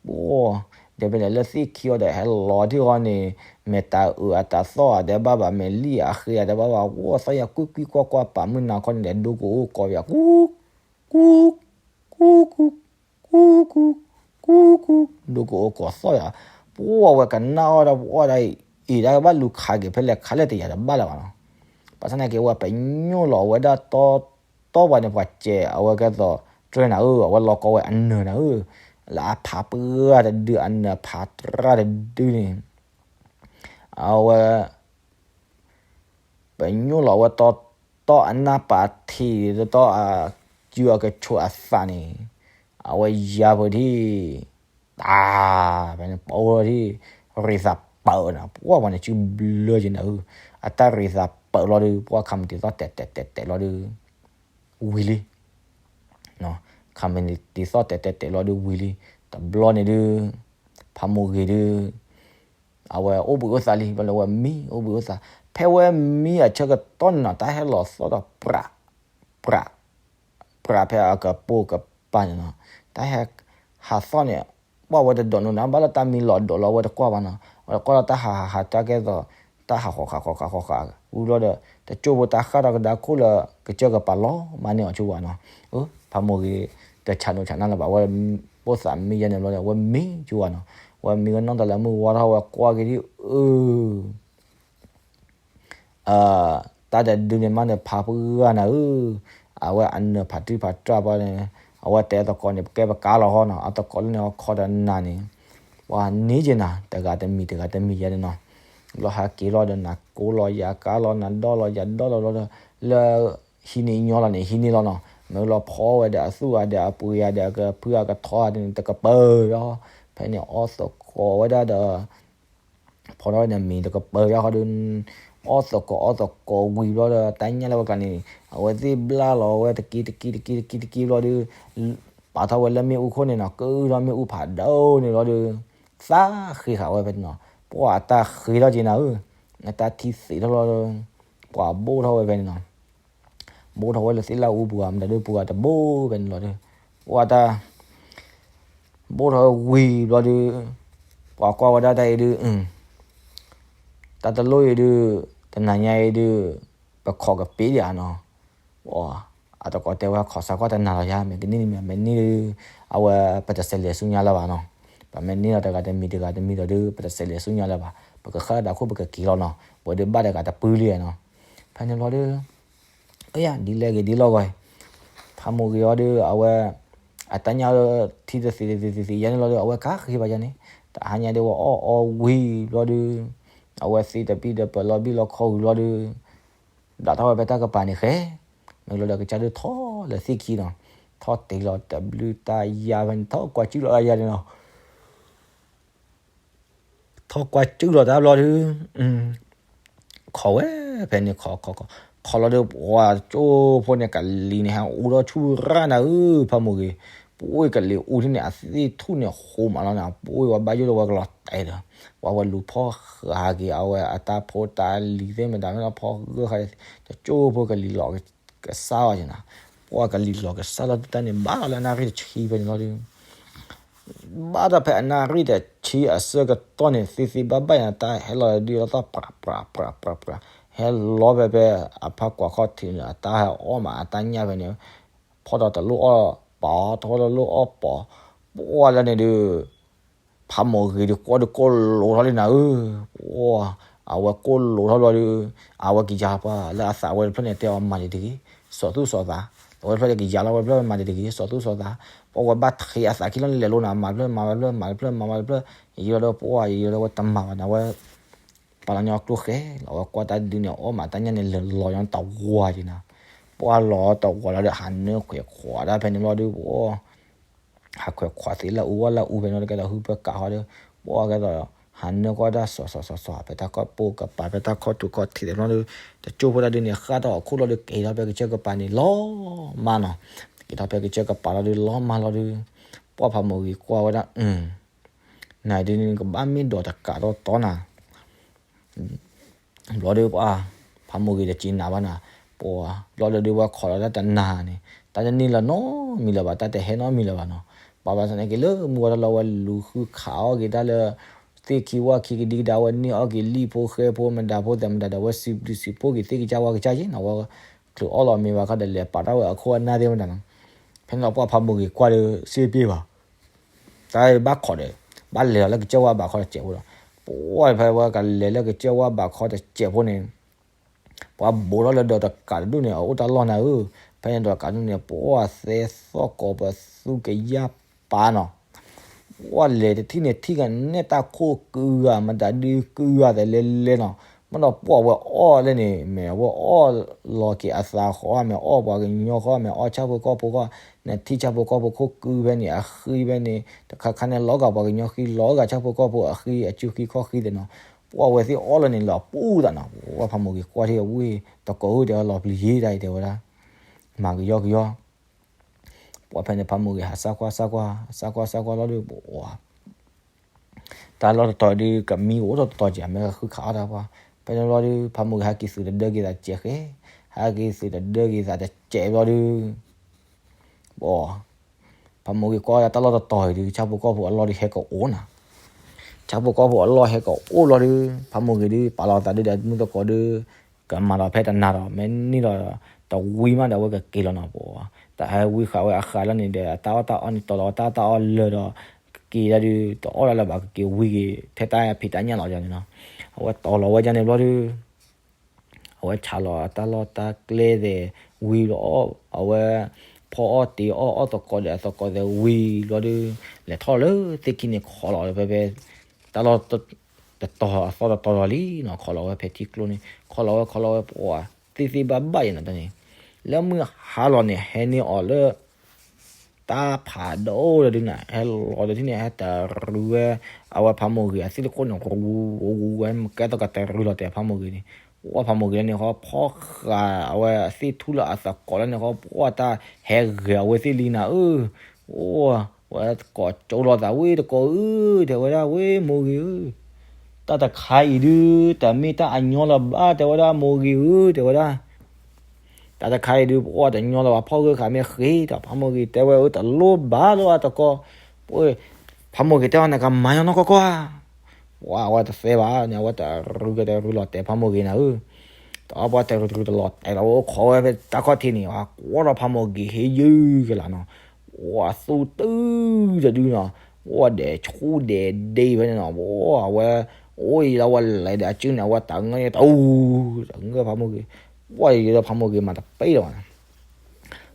ပှၢ်, ဒီးဖဲန့ၣ်လၢသ့ၣ်ခံအီၤဒီးဟဲလီၤထံၣ်အီၤန့ၣ်, မ့ၢ်တၢ်အုးအတၢ်သီၣ်အဒဲးဘၣ်ဘၣ် မ့ၢ်လံၣ်အဃ့အဒဲးဘၣ်ဘၣ် ဝီသီၣ်ယၤကွံကွံကွၢ်ကွၢ် ပာ်မုၢ်နၤခီန့ၣ်ဒီး ဒိကအိၣ်ကိးပယၤ ကူ ကူ ကူ ကူ ကူ ကူ ကူ ကူ ဒိကအိၣ်ကိးသီၣ်ယၤ, ပှၢ်ဝဲကနၣ်အီၣ်ဒီး ပှၢ်ဒၣ်အံၤ ဒၣ်ကဘၣ်လူၤခးက့ၤဖဲလဲၣ်ခးလဲၣ်တယာ်တဘၣ်လၢၤဘၣ်နီၤ, ဘၣ်ဆၣ်သနာ်က့ ဝဲပညိၣ်လီၤအဝဲဒၣ်တီတီပှၤန့ၣ် ပှၤစဲးအဝဲကဲသိး တြဲၤနၤဧၢ အဝဲလီၤကီဝဲအနၢၤနၤဧၢ, လၢအဖးပှၢ်တဒု အနၢၤဖးတြၢ်တဒုန့ၣ်, အဝဲ ပညိၣ်လီၤအဝဲတီတီအနၢ်ပာ်ထံး တီတီအစုအကဆိးအသးန့ၣ်, အဝဲယၤပှဲၤထံၣ်, တၢ်, ဖဲန့ၣ်ပအိၣ်ထံၣ်, ရ့သးပၢၢ်နၤ ပှၢ်ပှၤန့ၣ် စုဘျၢက့ၤနၤဧၢ, အတၢ်ရ့သးပၢၢ်လီၤဒုး ပှၢ်ခးမတံၤသီၣ်တဲာ်တဲာ်တဲာ်တဲာ်လီၤဒုး ဝံၤလံ ခးမတံၤသီၣ်တဲာ်တဲာ်တဲာ်လီၤဒုးဝံၤလံ, တဘျီန့ၣ်ဒုး, ဖးမိၢ်ဂ့ၤဒုး, အဝဲအိၣ်ဘှံးအိၣ်သါလံ ဘျီန့ၣ်ဝဲမံအိၣ်ဘှံးအိၣ်သါ, ဖဲဝဲမံအဆၢကတီၢ်န့ၣ်နီၤ တၢ်ဟဲလီၤသီၣ်ဒီး ပြး, ပြး, ပြးဖဲအကပိာ်ကပၤန့ၣ်နီၤ, တၢ်ဟဲ, ဟးသီၣ်န့ၣ်, ပှၢ်ဝဲတဒိးနုာ်နၤ ဘၣ်လၢတၢ်မံလီၤဒိးလီၤဝဲတကွၢ်ဘၣ်နီၤ, ဝဲတကွၢ်လီၤတၢ်ဟးဟးဟးတၢ်ကဲသိး, တၢ်ဟးဃီၤဃာ်ဃီၤဃာ်ဃီၤဃာ် ဝံၤဘျီဒီး, တကၠိဖိတၢ်ဃၣ်ထီၣ်ကဒါခိၣ်လၢ ကစၢၢ်ကပၤလီၤမၤန့ၢ်အီၤကၠိဝဲနီၤ, ဖးမိၢ်ဂ့ၤ, တဆးနိးဆးနါလၢၤဘၣ် ဝဲ, ပိာ်သးမံယဲန့ၣ်ဘျီဒီး ဝဲမံကၠိဝဲနီၤ, ဝဲမံဝဲနီၢ်တၢ်လၢမုၢ်ဝါထီၣ်ဝဲကွၢ်က့ၤဒ်အုၣ် တၢ်တဒုန့ၣ်မးန့ၣ် ဖးပှၢ်နၤဧၢ, အဝဲအနၢၤဖးတံၢ်ဖးတြၢ်ပှၢ်န့ၣ်, အဝဲတဲအသကိးန့ၣ် ပကဲပကါလီၤဟီနီၤ, အသကိးလၢန့ၣ်ဟီခီဒီးနၤန့ၣ်, ပှၤန့ၢ်က့ၤနၤ တဂၤတမံၤတဂၤတမံၤယဲန့ၣ်နီၤ, ဘျီဟဲက့ၤလီၤဒီး နၤကိးလီၤယၤကါလီၤ နၤဒီၣ်လီၤယၤဒီၣ်လီၤဘျီဒီး, လၢဟံးန့ၢ်ညီလီၤန့ၣ် ဟံးန့ၢ်လီၤနီၤ, မ့ၢ်လီၤဖီဝဲဒီးအသူၣ်အါဒီးအပှ့ၤအါဒီးအကဖုအကထီအါန့ၣ် တကပၢၤဘၣ်, ဖဲန့ၣ်အီၣ်သကိးဝဲဒၣ်ဒီး ဖီထီၣ်ဝဲန့ၣ်မံၤတကပၢၤယါဃီဒီး, အီၣ်သကိးအီၣ်သကိးဝံၤဘျီဒီး တၢ်ညၣ်လၢဝဲကျါန့ၣ် အဝဲသ့ၣ်ဘျၣ်လီၤဝဲတက့တက့တက့တက့တက့ဘျီဒီး, ပာ်ထီၣ်ဝဲလၢမ့ၣ်အူခိၣ်န့ၣ်နီၤ ကုၢ်ထီၣ်မ့ၣ်အူဖးဒိၣ်န့ၣ်ဘျီဒီး, သးဃ့ဃာ်ဝဲဖဲန့ၣ်နီၤ, ပှၤအတၢ်ဃ့ထီၣ်က့ၤနၤဧၢ, အတၢ်ထံၣ်သံးထီၣ်ဘျီဒီး, ပှၤဘိၣ်ထီၣ်ဝဲဖဲန့ၣ်နီၤ ဘိၣ်ထီၣ်ဝဲလၢသ့ၣ်လၢအူပူၤဧါ မတၤဒုပူၤဧါ တဘိၣ်ဖဲန့ၣ်လီၤဒီး, ပှၤတၢ် ဘိၣ်ထီၣ်ဝံၤဘျီဒီး, ပှၤကွၢ်ဝဲဒၣ်တၢ်အံၤဒုး, တၢ်တလိၣ်အံၤဒုး, တနၤညါအံၤဒုး, ပခိးကပ့ၤဒံးဧါနီၤ, အတကိးတဲဝဲခိးစၢ်ကွၢ်တနၤလီၤယါ မ့ၢ်ကန့ၢ်န့ၣ်မ့ၢ် မ့ၢ်န့ၢ်ဒုး, အဝဲပတစဲးလဲၤဆူညါလၢၤဘၣ်နီၤ, ပမ့ၢ်န့ၢ်လီၤတဂၤတမံၤတဂၤတမံၤဒီးဒုး ပတစဲးလဲၤဆူညါလၢၤဘၣ်, ပကဃၣ်တၢ်ခိၣ်ပကက့ၤလီၤနီၤ, ပှၤဒုးဘၣ်တဂၤတပုၢ်လံနီၤ, ဖဲန့ၣ်လီၤဒုး အယၤ ဒ်လဲၣ်ဂ့ၤဒ်လဲၣ်ဂ့ၤ, ဖးမိၢ်ဂ့ၤအီၤဒီး အဝဲ အတၢ်ညၣ်ထံၣ်တသ့တသ့တသ့ယါန့ၣ်လီၤဒီး အဝဲကဟ့ၣ်ဘၣ်ယါန့ၣ်, တဟါညါဒုး ဝဲအီၣ်အီဝံၤဘျီဒီး, အဝဲသ့တပံၢ်ဒီးပၢၢ်လီၤဘံၣ်လီၤခီဝံၤဘျီဒီး, ဘျးထီၣ်ဝဲဖဲတၢ်ကပၤန့ၣ်ဃဲ, မ့ၢ်လီၤဒီးကစၢ်ဒုးထီၣ်လၢသ့ၣ်ခံနီၤ, ထီၣ်တ့ၢ်လီၤတဘျုးတၢ်ယါဖဲန့ၣ် ထီၣ်ကွၢ်စုၣ်လီၤတၢ်ယါန့ၣ်နီၤ ထီၣ်ကွၢ်စုၣ်လီၤတၢ်ဘျီဒုး, ခိးဝဲဖဲန့ၣ်ခိးခိးခိး, ခိးလီၤဒုးပှၤကၠိဖိန့ၣ်ကလံၤန့ၣ် ဟဲအူထီၣ်ဆူၣ်ရၣ်နၤဧၢ ဖးမိၢ်ဂ့ၤ, ပှၤကလံၤအူထံၣ်န့ၣ် အသ့ၣ်ထူၣ်န့ၣ်ဃိမးလီၤနၤ, ပှၤဝဲဘၣ်ယိၣ်လၢဝဲကလီၤတဲာ်ဒီး, ပှၤဝဲလူၤဖီၣ်ဃာ်က့ၤအဝဲအတၢ်ဖိတၢ်လံၤသ့ၣ်မတၤမ့ၢ်လီၤဖီၣ်ဂၢၢ်ဃာ်, တကၠိဖိကလံၤလီၤကစၢ်အီၤက့ၤနၤ, ပှၤကလံၤလီၤကစၢ်လီၤတၢ်န့ၣ် ဘၣ်လီၤလၢအနၣ်ရံၣ်တဆံဖဲန့ၣ်လီၤဒုး ဘၣ်ဒီးဖဲအနၣ်ရံၣ်တဆံအဆၢကတီၢ်န့ၣ် သ့သ့ဘၣ်ဘၣ်ယါ တၢ်ဟဲလီၤဒုးလီၤသီၣ် ပြးပြးပြးပြးပြး, ဟဲလီၤဖဲဖဲအဖီခိၣ်ထံးန့ၣ် အတၢ်ဟဲအီၣ်မး အတၢ်ညၣ်ဖဲန့ၣ်, ဖီၣ်ဒီးတလိၣ်အီၣ်ပီၤ ထီၣ်တလိၣ်အီၣ်ပီၤ, ပှၤလၢန့ၣ်ဒုး ဖးမိၢ်ဂ့ၤဒုး ကွၢ်ဒုးကိၢ်လိာ်ထီၣ်လံနၤဧၢ, အဝဲကိၢ်လိာ်ထီၣ်ဘျီဒုး, အဝဲကယၤပှၤလၢအသးဝဲတဖျၢၣ်န့ၣ် တဲအီၤမၤလံၤတဂ့ၤ, စီၤသူၣ်စီၤသး, အဝဲဖျၢၣ်ကယၤလီၤဝဲဖျၢၣ်မၤတဂ့ၤ စီၤသူစီၤသး, ပှၤဝဲဘၣ်ထံးအသးခံလီၤန့ၣ် လဲၤလိၤနၤ မၤတဖျၢၣ်မၤဝဲတဖျၢၣ် မၤတဖျၢၣ်မၤဝဲတဖျၢၣ် ယံာ်လီၤဒီးပှၤ ယံာ်လီၤဒီးဝဲတမၤဘၣ်န့ၣ် အဝဲ ပာ်လီၤညီကျိၣ်ဃဲလီၤ အဝဲကွၢ်တၢ်ဒုန့ၣ် အီၣ်မးတၢ်ညၣ်န့ၣ် လဲၤလီၤညီတဝၤက့ၤနၤ, ပှၤလီၤတဝၤလီၤဒီး ဟးနၢခွဲးခွးဒၣ်ဖဲန့ၣ်ဘျီဒီး ပှၤ ဟးခွဲးခွးသ့လၢအူဝဲလၢအူဖဲန့ၣ်လီၤဒီး ကဲဒီးဟုပၢၤကးဃီဒီး ပှၤကဲဒီး ဟးနၢကွၢ်တၢ်စီၤစီၤစီၤစီၤ ဖဲတၢ်ခီၣ်ပိၢ်ကပၤ ဖဲတၢ်ခီၣ်ထူးခီၣ်ထံးသ့ၣ်ဘျီဒီး တကၠိၢ်ဖိတၢ်ဒုန့ၣ် ဃၣ်ထီၣ်အခိၣ်လီၤဒီး က့ၤထီၣ်ဖဲကစၢၢ်ကပၤန့ၣ် လီၤမၢ်နီၤ, က့ၤထီၣ်ဖဲကစၢၢ်ကပၤလီၤဒီး လီၤမၢ်လီၤဒီး ပှၤဖးမိၢ်ဂ့ၤကွၢ်ဝဲဒၣ် အၢ နၤဒုန့ၣ် ကဘၣ်မ့ၢ်ဒိးတကးထီၣ်တီနၤ ဘျီဒီးပှၤ ဖးမိၢ်ဂ့ၤတက့ၤနၤဘၣ်နၤ, ပှၤ ဘျီဒီးဒုးဝဲခိးလီၤတၢ်တနၤန့ၣ် တၢ်တန့ၢ်လၢၤနီတမံၤလၢၤဘၣ် တၢ်တဟဲနီတမံၤလၢၤဘၣ်နီၤ, ပှၤဘၣ်ဆၣ်န့ၣ်က့ၤလၢမူဝဲတလီၤဝဲလူၤဃုခးအီၣ်က့ၤတၢ်လၢ သ့ၣ်ခံဝၣ်ခံကဒံကဒါ ဝဲန့ၢ်အီၣ်က့ၤလံၣ်ဖိဃဲဖိမတၤဖိသဲးမတၤဒီး ဝဲစံးဘျုးစံးဖှိၣ်က့ၤသ့ၣ်ကစၢ်ဝၣ်ကစၢ်က့ၤနီၤ, ဝဲချုးအီၣ်လီၤမ့ၤဘၣ်ခီဒီး လဲၤပာ်ထီၣ်ဝဲအခိၣ်အနၢ်သ့ၣ်မတၤနီၤ, ဖဲန့ၣ်လီၤပှၤဖးမိၢ်ဂ့ၤကွၢ်ဒီး စ့ပ့ၢ်ဘၣ် တၢ်ဘၣ်ခိးဒီး ဘၣ်လဲၤလီၤလၢကစၢၢ်ဝၣ်ဘးခီတစဲးဖိဒီး ပှၤဖဲဝဲကလဲၤလၢကစၢၢ်ဝၣ်ဘးခီတစဲးဖိန့ၣ် ပှၤဘိးထီၣ်လၢဒီးတကးတဒူၣ်န့ၣ် အအိၣ်တၢ်လီၢ်နၤဧၢ, ဖဲန့ၣ်ဒီးတကးဒူၣ်န့ၣ် ပှၤသဲသီၣ်ကိးပသူကယၢ်ပာ်နီၤ, ပှၤလဲၤတထံၣ်န့ၣ်ထံၣ်ကနဲၣ်တၢ်ခိၣ်ကုဂၤ မတၤဒုကုဂၤသဲးလဲၤလဲၤနီၤ, မ့ၢ်ဒီးပှၤဝဲအီၣ်လၢန့ၣ် မ့ၢ်အဝဲအီၣ်လီၤက့ၤအသးဃီ မ့ၢ်အီၣ်ပှၤကညီဃီ မ့ၢ်အီၣ်ဆၣ်ဖိကီၢ်ဖိဃီ, နထံၣ်ဆၣ်ဖိကီၢ်ဖိခိၣ်ကုဖဲန့ၣ် အဃံဖဲန့ၣ် တခါခါန့ၣ် လီၤဂာ်ပှၤကညီဃံ လီၤဂာ်ဆၣ်ဖိကီၢ်ဖိအဃံ အစုဃံခီၣ်ဃံသ့းနီၤ, ပှၤဝဲသ့ၣ်အီၣ်လၢန့ၣ်လီၤပူၤသးနီၤ, ပှၤဖးမိၢ်ဂ့ၤကွၢ်ထံၣ်ဝဲ တကိးဧၢ တဲဝဲလီၤပျံၤယ့ၢ်တၢ်အံၤ တဲဝဲဒၣ်, မၤကယီကယီ ပှၤဖဲန့ၣ်ဖးမိၢ်ဂ့ၤဟးစၢ်ကွၢ်စၢ်ကွၢ် စၢ်ကွၢ်စၢ်ကွၢ်လီၤဒီး ပှၤ တၢ်လီၢ်တတီၤဒုး ကမံအိၣ်ထီၣ်တတီၤကဲ မ့ၢ်ဃုခးအီၣ်တၢ်ပှၤ, ဖဲန့ၣ်ဘျီဒီး ဖးမိၢ်ဂ့ၤဟဲက့ၤသုးတဒၢက့ၤသးစဲးဃဲ, ဟဲက့ၤသုးတဒၢက့ၤသးတစဲးဘျီဒီး ပှၤ ဖးမိၢ်ဂ့ၤကွၢ်ဝဲဒၣ်တၢ်လီၢ်တတီၤအံၤဒုး ဆၣ်ဖိကီၢ်ဖိအလီၢ်ဒုးဟဲကအိၣ်နၤ, ဆၣ်ဖိကီၢ်ဖိအလီၢ်ဟဲကအိၣ်လီၤဒီး ဖးမိၢ်ဂ့ၤဒုး ပာ်လီၤသးဒုးဒီးမုၢ်သကိးဒုး ကမၤလီၤဖဲတနၤဒီး မ့ၢ်န့ၢ်ဒီး တဝံၤမးဒီးအဝဲကက့ၤလီၤနီၤ, ပှၤ တၢ်ဟဲဝံဃာ်ဝဲအဃာ်လီၤန့ၣ်ဒီး အတၢ်အီၣ်တၢ်အီန့ၣ် တီၤလီၤတၢ်တၢ်အီၣ်လၢာ်ဒီး ကက့ၤဒၣ်ဒုး တအီၣ်ဒၣ်လၢၤဘၣ် ကက့ၤဝံက့ၤ ဖဲတၢ်ဖံးတၢ်ညၣ်လီၤန့ၣ်နီၤ, အဝဲတီၤလီၤဝဲဒၣ်န့ၣ်ဘျီဒုး အဝဲဆးလီၤတၢ်လီၢ်တၢ်ကျဲသ့ၣ် ဝံၤလီၤ အဝဲ ဖီအီၣ်တ့ၤအီၣ်အီၣ်သကိးဒီးအသကိးသ့ၣ်ဝံၤလီၤဒီး လဲၤထီၣ်လၢသ့ၣ်ခံန့ၣ် ခိးလီၤဖဲဖဲ တၢ်လီၢ်တတီၤအသီတတီၤလီၤလံနီၤ, ခိးလီၤဝဲဖဲထံကျိန့ၣ် ခိးလီၤဝဲခိးလီၤဝဲ ပှၤ သ့ၣ်သ့ၣ်ဘၣ်ဘၣ်ယဲနီၤတၢ်န့ၣ်, လၢမုၢ်ဟါလီၤန့ၣ် ဟဲန့ၢ်အီၤလၢ တၢ်ဖးဒိၣ်ဒီးဒုးန့ၣ် ဟဲလီၤဒီးထံၣ်န့ၣ် ဟဲတရူးဝဲ အဝဲဖးမိၢ်ဂ့ၤအသ့ၣ်တခိၣ်န့ၣ် ရူးရူးဝဲ ကဲသိးကတရူးလီၤတဲာ်ဖးမိၢ်ဂ့ၤန့ၣ်, ပှၤဖးမိၢ်ဂ့ၤလၢန့ၣ်ဃီ ဖီဃာ်အဝဲအသ့ၣ်ထူၣ်လၢအသကိးလၢန့ၣ်ဃီ ပှၤတၢ်ဟဲဂဲၤအဝဲသ့ၣ်လံနၤဧၢ, အိ ဝဲသကိးကၠိလီၤသးဝဲတကိးဧၢ, တဲဝဲဒၣ်ဝဲမိၢ်ဂ့ၤဧၢ တၢ်တခါအံၤဒုး တမ့ၢ်တၢ်အညီလၢၤဘၣ် တဲဝဲဒၣ်မိၢ်ဂ့ၤဧၢ တဲဝဲဒၣ် တၢ်တခါအံၤဒုး ပှၤတညီလၢၤဘၣ် ဖီၣ်ဂၢၢ်ဃာ်မ့ၢ်ဃ့ဒီး ဖးမိၢ်ဂ့ၤတဲဝဲဧၢ တလိၣ်ဘၣ်လၢၤဘၣ်တကိး, ဖးမိၢ်ဂ့ၤတဲဝဲ နကမၤညီနီၢ်ကီၢ်ကီၢ်ဧါ, ပှၤအဝဲတသဲဘၣ်န့ၣ် အဝဲတရူးကတရူးလီၤတဲာ်ဖးမိၢ်ဂ့ၤနၤဧၢ, တအီၣ်ပှၤတရူးတရူးတလီၤတဲာ်လီၤ အိၣ်ခိးဝဲဖဲတၢ်ခီၣ်ထံးန့ၣ် ကွၢ်ထီၣ်ဖးမိၢ်ဂ့ၤဟ့ၣ်ယုၢ်ကလာ်နီၤ ပှၤသူၣ်တုၤတဒုနီၤ, ပှၤဒဲးဆူၣ်ဒဲးဒ့ဖဲန့ၣ်နီၤ, ပှၤအဝဲ အိၣ်အံၤလီၤဝဲလဲၤဒီးအစုန့ၣ် အဝဲတၢ်ငၢၢ်န့ၣ် တအူ တၢ်ငၢၢ်ဖးမိၢ်ဂ့ၤ, ပှၤအံၤဒီးဖးမိၢ်ဂ့ၤမၤတပ့ၢ်လီၤဘၣ်န့ၣ်,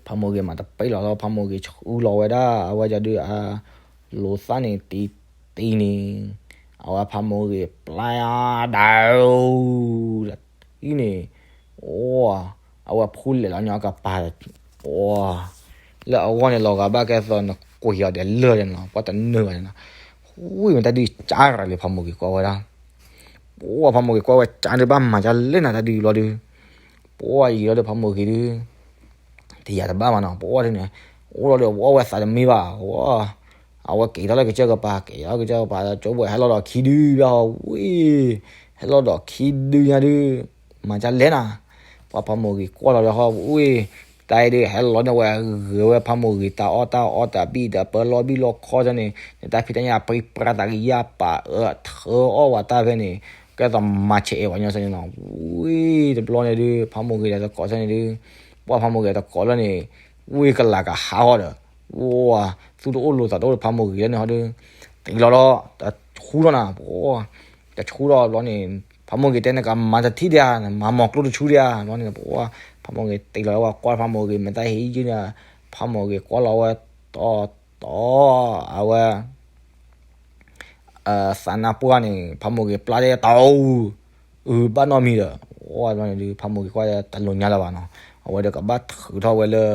ဖးမိၢ်ဂ့ၤမၤတပ့ၢ်လီၤလီၤ ဖးမိၢ်ဂ့ၤဆူလီၤဝဲဒၣ် အဝဲဒၣ်ဒုးအ လိာ်သၣ်န့ၣ်တံၤတံၤန့ၣ်, အဝဲဖးမိၢ်ဂ့ၤပျါဒၣ် တံၤန့ၣ်, အိ အဝဲဖူလဲၣ်လီၤညီအကပၤ, အိ လၢအဂီၢ်န့ၣ်လီၤဂာ်ဘၣ်ကဲသိးနကွံာ်အီၤဒီးလၢာ်န့ၣ်နီၤ ပှၤတနၢၤဘၣ်န့ၣ်နီၤ, ဝံၤမ့ၢ်တၢ်ဒုးကၢ်ရၤလံ ဖးမိၢ်ဂ့ၤကွၢ်ဝဲဒၣ်, ပှၤဖးမိၢ်ဂ့ၤကွၢ်ဝဲကၢ်ဒုးဘၣ်မၤဒ်လဲၣ်နၤတၢ်ဒုးလီၤဒုး, ပှၤယံာ်လီၤဒီးဖးမိၢ်ဂ့ၤဒုး တယာ်တဘၣ်ဘၣ်နီၤ ပှၤဒုးန့ၣ်, အိၣ်လီၤဒီးပှၤဝဲသးတမံဘၣ်, အဝဲက့ၤထီၣ်လၢကစၢၢ်ကပၤ က့ၤထီၣ်ကစၢၢ်ကပၤ ကၠိဘိဟဲလီၤဒီးခံဒုဘၣ်ဟီ ဝံၤ ဟဲလီၤဒီးခံဒုညါဒုး, မၤဒ်လဲၣ်နၤ, ပှၤဖးမိၢ်ဂ့ၤကွၢ်လီၤဒီးဟီ ဝံၤ တၢ်အံၤဒုးဟဲလီၤန့ၣ် ဝဲဂဲၤဝဲဖးမိၢ်ဂ့ၤတၢ်အီၣ်တၢ်အီတၢ်ဘံၣ်တၢ်ပၢလီၢ်ဘံၣ်လီၢ်ခီၣ်န့ၣ် နတၢ်ဖံးတၢ်ညၣ်ပြံပြါသးကယၢ်ပာ်အၢထၢအီၣ်ဝဲတၢ်ဖဲန့ၣ် ကဲသိးမၤဆဲးအဲၣ်ပှၤညီစဲန့ၣ်နီၤ, ဝံၤတဘျီန့ၣ်ဒုး ဖးမိၢ်ဂ့ၤဒီးတကိးစဲန့ၣ်ဒုး, ပှၤဖးမိၢ်ဂ့ၤတကိးလၢန့ၣ်, ဝံၤကလၤကဟးဃီဒီး, ဝံၤ သူၣ်တအိၣ်လိၤသးတအိၣ်ဒီးဖးမိၢ်ဂ့ၤလၢန့ၣ်ဟီဒုး, တ့ၢ်လီၤဒီး တဆူထီၣ်နၤ, ပှၤ တဆူထီၣ်ဘျီန့ၣ်, ဖးမိၢ်ဂ့ၤတဲနကမၤတထံၣ်ဒံးဧါ, နမၤမီၤကျိၣ်တဆူဒံးဧါ, ဘျီန့ၣ် ပှၤ ဖးမိၢ်ဂ့ၤတ့ၢ်လီၤဝဲကွၢ်ဖးမိၢ်ဂ့ၤ မ့ၢ်တၢ်ဟ့ၣ်ယုၢ်န့ၣ်, ဖးမိၢ်ဂ့ၤကွၢ်လီၤဝဲတီတီ အဝဲ သးနါပှၢ်န့ၣ် ဖးမိၢ်ဂ့ၤပျၢ်တဲတၢ်အူ, အုဘၣ်နီတမံၤဒီး, ဝဲန့ၣ်ဒုး ဖးမိၢ်ဂ့ၤကွၢ်တလိၤညါလၢၤဘၣ်နီၤ, အဝဲဒီးကဘၣ်ထုးထီၣ်ဝဲလၢ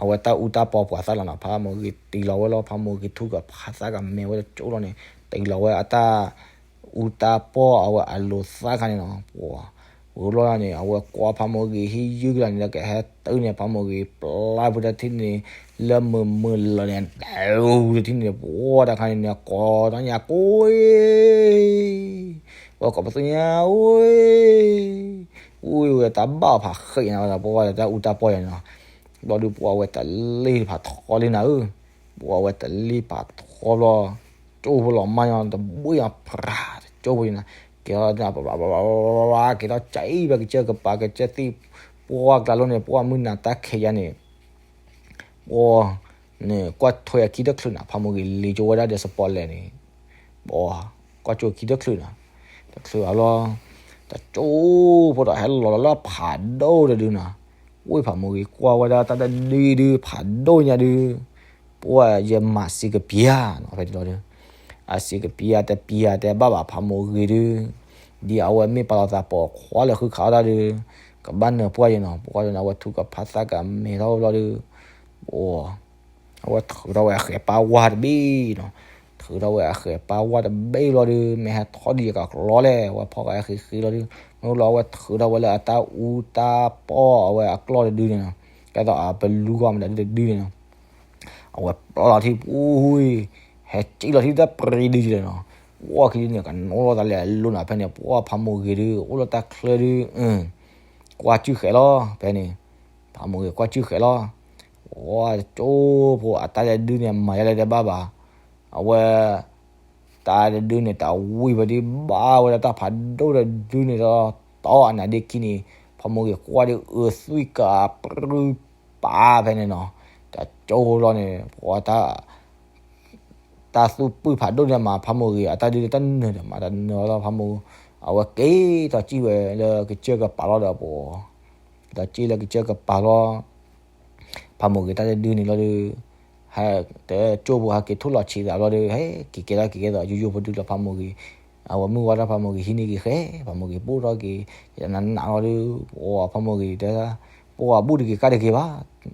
အဝဲတၢ်အူတၢ်ပီပှၤသၣ်လီၤနီၤ, ဖးမိၢ်ဂ့ၤတ့ၢ်လီၤဝဲလီၤ, ဖးမိၢ်ဂ့ၤထူၣ်ကဖးသၣ်ကမဲာ်ဝဲတကၠိလီၤန့ၣ် တ့ၢ်လီၤဝဲအတၢ်အူတၢ်ပီအဝဲအလိၤသၣ်ခါန့ၣ်နီၤ, ပှၤ ဝဲဘျီန့ၣ် အဝဲကွၢ်ဖးမိၢ်ဂ့ၤဟ့ၣ်ယုၢ်လီၤန့ၣ် လၢကဟဲတုၤန့ၣ် ဖးမိၢ်ဂ့ၤပျၢ်ဖုတထံၣ်န့ၣ် လၢမုာ်မုာ်လီၤန့ၣ် ဒဲတထံၣ်န့ၣ် ပှၤတၢ်ခါန့ၣ်န့ၣ် ကိးတၢ်ညါကိး ဝဲကိးပသူညါ အိၣ် အိၣ်ဝဲတၢ်ဘၣ်အီၤဖးဃ့ၢ်ညါဝဲဒၣ် ပှၤဝဲဒၣ်တၢ်အူတၢ်ပီယၤန့ၣ်နီၤ, ဘျီဒုးပှၤဝဲတလ့ၢ်ဖးထီလံနၤဧၢ, ပှၤဝဲတလ့ၢ်ဖးထီဘျီ ကၠိဖိလီၤမၢ်ညီတဘှ့ၣ်အီၤ ဖြးတကၠိဖိန့ၣ်နီၤ, ကဲထီၣ် ကဲထီၣ်ကအံၤဘၣ်ကစၢၢ်ကပၤ ကစၢၢ်သ့ၣ်ပှၢ်ကျါလိၤန့ၣ် ပှၤမုၢ်နၤတၢ်ခဲယါန့ၣ် ပှၤ န့ၣ် ကွၢ်ထွဲအခံတချုးနၤ ဖးမိၢ်ဂ့ၤလံၤကၠိဝဲဒၣ်ဒီးစပီလဲၣ်န့ၣ်, ပှၤ ကွၢ်ကၠိခံတချုးနၤ, တချုးအလီၤ တကၠိဖိဒီးဟဲလီၤလီၤလၢဖးဒိၣ်တဒုနၤ, ဝ့ၢ်ဖးမိၢ်ဂ့ၤကွၢ်ဝဲဒၣ်တၢ်တဒုဒု ဖးဒိၣ်ညါဒု ပှၤယမၤစ့ကပျၢ်နီၤ ဖဲန့ၣ်လီၤဒု အစ့ကပျၢ်တပျၢ်တဲဘၣ်ဘၣ်ဖးမိၢ်ဂ့ၤဒု ဒ်အဝဲမ့ၢ်ပာ်လီၤသးပိာ်ခွါလၢဃုခးအီၣ်တၢ်ဒု ကဘၣ်နၢၤပှၢ်ယဲနီၤ, ပှၤန့ၣ် အဝဲထူၣ်ကဖးသၣ်ကမဲာ်ထီၣ်ဘျီဒု ပှၤ အဝဲထုးထီၣ်ဝဲအဃဲၤပၢ်ဝါတဘ့ၣ်နီၤ, ထုးထီၣ်ဝဲအဃဲၤပၢ်ဝါတဘ့ၣ်ဘျီဒု မ့ၢ်ဟဲထီၣ်ဒ်ယကကျီလဲၣ် အဝဲဖီၣ်ဃာ်အဃ့ဃ့လီၤဒု, မ့ၢ်လီၤအဝဲထုးထီၣ်ဝဲလၢအတၢ်အူတၢ်ပီၢ်အဝဲအကျီၢ်တဒုန့ၣ်နီၤ, ကဲသိးအပလူဂီၢ်မတၤဒုတဒုန့ၣ်နီၤ အဝဲပျီလီၤထံပူၤ ဟဲစံၣ်လီၤထံတၢ်ပြံဒုယံၤလီၤနီၤ, ပှၤခံဒုန့ၣ် ကနိလီၤသးလဲၤအလိၤနၤ ဖဲန့ၣ် ပှၤဖးမိၢ်ဂ့ၤဒု အိၣ်လၢတၢ်ချၢဒု ကွၢ်စုၣ်ဃဲၤလီၤ ဖဲန့ၣ် ဖးမိၢ်ဂ့ၤကွၢ်စုၣ်ဃဲၤလီၤ, ပှၤကၠိဖိအတၢ်တဒုန့ၣ် မၤယါလဲၣ်တဲဘၣ်ဘၣ်, အဝဲ တၢ်တဒုန့ၣ် တၢ်ဝံၤပဒုဘၣ်ဝဲဒၣ်တၢ်ဖးဒိၣ်တဒုန့ၣ်ဒီး တီအနါဒ့ခံန့ၣ် ဖးမိၢ်ဂ့ၤကွၢ်ဒုအုးသွံၣ်ကပြုၢ်ပာ်ဖဲန့ၣ်နီၤ, တၢ်ကၠိဖိလီၤန့ၣ် ပှၤတၢ် တၢ်သူၣ်ပုၢ်ဖးဒိၣ်န့ၣ်မး ဖးမိၢ်ဂ့ၤအတၢ်ဒုတၢ်နၢၤဒီးမး တၢ်နၢၤလီၤဖးမိၢ်, အဝဲက့ၤထီၣ်စံၣ်ဝဲလၢကစၢၢ်ကပၤလီၤဒီးပှၤ, က့ၤထီၣ်စံၣ်လၢကစၢၢ်ကပၤလီၤ ဖးမိၢ်ဂ့ၤတၢ်တဒုန့ၣ်လီၤဒီး, ဟဲ တကၠိဖိဟဲက့ၤထိၣ်လီၤဆံးသးဘျီဒီး ဟဲက့ၤကဲထီၣ်က့ၤကဲသိး ယိယိဖိဒုလီၤဖးမိၢ်ဂ့ၤ, အဝဲမုၢ်ဝါထီၣ်ဖးမိၢ်ဂ့ၤဟံးန့ၢ်က့ၤဃဲ, ဖးမိၢ်ဂ့ၤဘိၣ်ထီၣ်က့ၤ, နးနးလီၤဒီး, ပှၤဖးမိၢ်ဂ့ၤတဲ, ပှၤဘိၣ်တဂ့ၤကၢ်တဂ့ၤဘၣ်,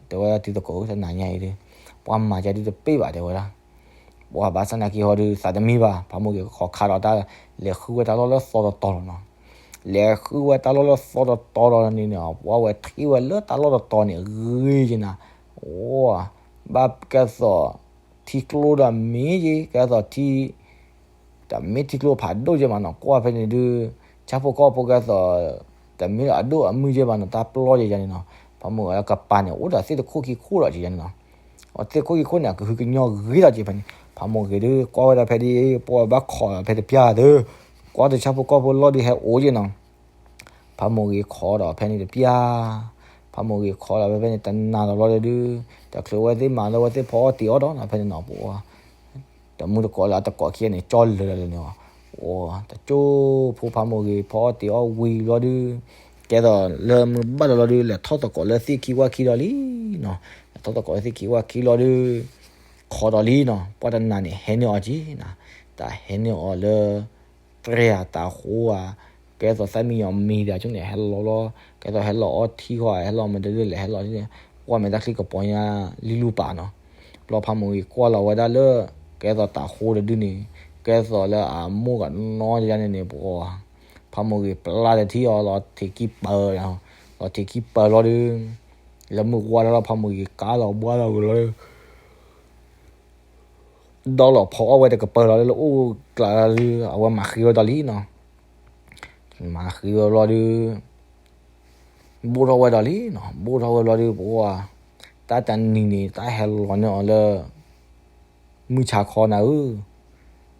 တဲဝဲဒၣ်တံၤသကိးတနၤညါအံၤဒီး, ပှၤမၤယၤဒုတပ့ၢ်ဘၣ်တဲဝဲဒၣ် ပှၤဘၣ်ဆၣ်နာ်က့ဟီဒုး သးတမံဘၣ်, ဖးမိၢ်ဂ့ၤခီခါဒီးတၢ်လဲၤဃုဝဲတၢ်လီၢ်လၢသီတတီၤလီၤနီၤ, လဲၤဃုဝဲတၢ်လီၢ်လၢသီတတီၤလီၤန့ၣ်န့ၣ် ပှၤဝဲထံၣ်ဝဲလၢတၢ်လီၢ်တတီၤန့ၣ် ဂ့ၤက့ၤနၤ, အိ, ဘၣ်ကဲသိး ထံကျိဒီးမ့ၢ်က့ၤ ကဲသိးထံ တမ့ၢ်ထံကျိဖးဒိၣ်က့ၤဘၣ်နီၤ, ကွၢ်ဖဲန့ၣ်ဒုး ဆၣ်ဖိကီၢ်ဖိကဲသိး တမ့ၢ်အဒိၣ်အမုၢ်က့ၤဘၣ်နီၤ, တၢ်ပျီက့ၤယၤန့ၣ်နီၤ, ဖးမိၢ်ဂ့ၤကပၤန့ၣ် အိၣ်ဒီးသ့ၣ်တခိၣ်ခံခိၣ်ဒီးက့ၤယၤန့ၣ်နီၤ, အသ့ၣ်ခိၣ်ခံခိၣ်န့ၣ် အကဟုကညီၤဂ့ၤဒီးက့ၤဖဲန့ၣ်, ဖးမိၢ်ဂ့ၤဒုး ကွၢ်ဝဲဒၣ်ဖဲဒ် ပှၤဘၣ်ခိးဒီးဖဲတပျၢ်ဒုး, ကွၢ်တဆၣ်ဖိကီၢ်ဖိလီၢ်ဒုးဟဲအိၣ်က့ၤနီၤ ဖးမိၢ်ဂ့ၤခိးဒီးဖဲန့ၣ်တပျၢ်, ဖးမိၢ်ဂ့ၤခိးဒီးဖဲဖဲန့ၣ်တနၤလီၤဘျီဒုး, တချုးဝဲသ့ၣ်မၤလၢဝဲသ့ၣ်ဖီအီၣ်တ့ၤအီၣ်ဒီးနီၤ ဖဲန့ၣ်နီၤ, ပှၤ တမူတကိးလၢအတကိးခံဂၤန့ၣ် ကၠီလၢာ်လီၤန့ၣ်, တကၠိဖိဖးမိၢ်ဂ့ၤဖီအီၣ်တ့ၤအီၣ်ဝံၤဘျီဒုး, ကဲသိးလၢမုၢ်ဘၣ်လီၤလီၤဒုး လဲၤထီၣ်သကိးလၢသ့ၣ်ခံဝၣ်ခံဒီးလံနီၤ, လဲၤထီၣ်သကိးလၢသ့ၣ်ခံဝၣ်ခံလီၤဒုး, ခိးဒီးလံနီၤ, ပှၤတနၤန့ၣ် ဟဲန့ၢ်အီၤက့ၤနၤ, တၢ်ဟဲန့ၢ်အီၤလၢ တြဲၤတၢ်ဃိဧါ, ကဲသိးသၣ်မံယီၤမံၤဒီး ကၠိန့ၣ် ဟဲလီၤလီၤ, ကဲသိးဟဲလီၤအီထံဃီ ဟဲလီၤမ့ၢ်တဒုလဲၣ် ဟဲလီၤ, ကွၢ်မ့ၢ်တၢ်ချံကပီၤညါလံလူပာ်နီၤ, ဘျီဖးမိၢ်ဂ့ၤကွၢ်လီၤဝဲဒၣ်လၢ ကဲသိးတၢ်ဃိတဒုန့ၣ်, ကဲသိးလၢအမိၢ်ကနီယါန့ၣ်န့ၣ် ပှၤ ဖးမိၢ်ဂ့ၤပျၢ်တထံၣ်အီၤ လီၤထံးခံပၢၤ, လီၤထံးခံပၢၤလီၤဒုး, လၢမုၢ်ဝါထီၣ်လီၤ ဖးမိၢ်ဂ့ၤကါလီၤဘှါလီၤဝဲလီၤ ဒီးလီၤဖီအီၣ်ဝဲတကပၢၤလီၤလၢအိၣ်ကျးလီၤဒုး အဝဲမၤဃံဝဲဒီးလံနီၤ, မၤဃံဝဲဘျီဒုး, ဘိၣ်ထီၣ်ဝဲဒီးလံနီၤ, ဘိၣ်ထီၣ်ဝဲဘျီဒုး ပှၤ တၢ်တနံၤန့ၣ် တၢ်ဟဲလီၤန့ၢ်အီၤလၢ မုၢ်ဆါခီနၤဧၢ,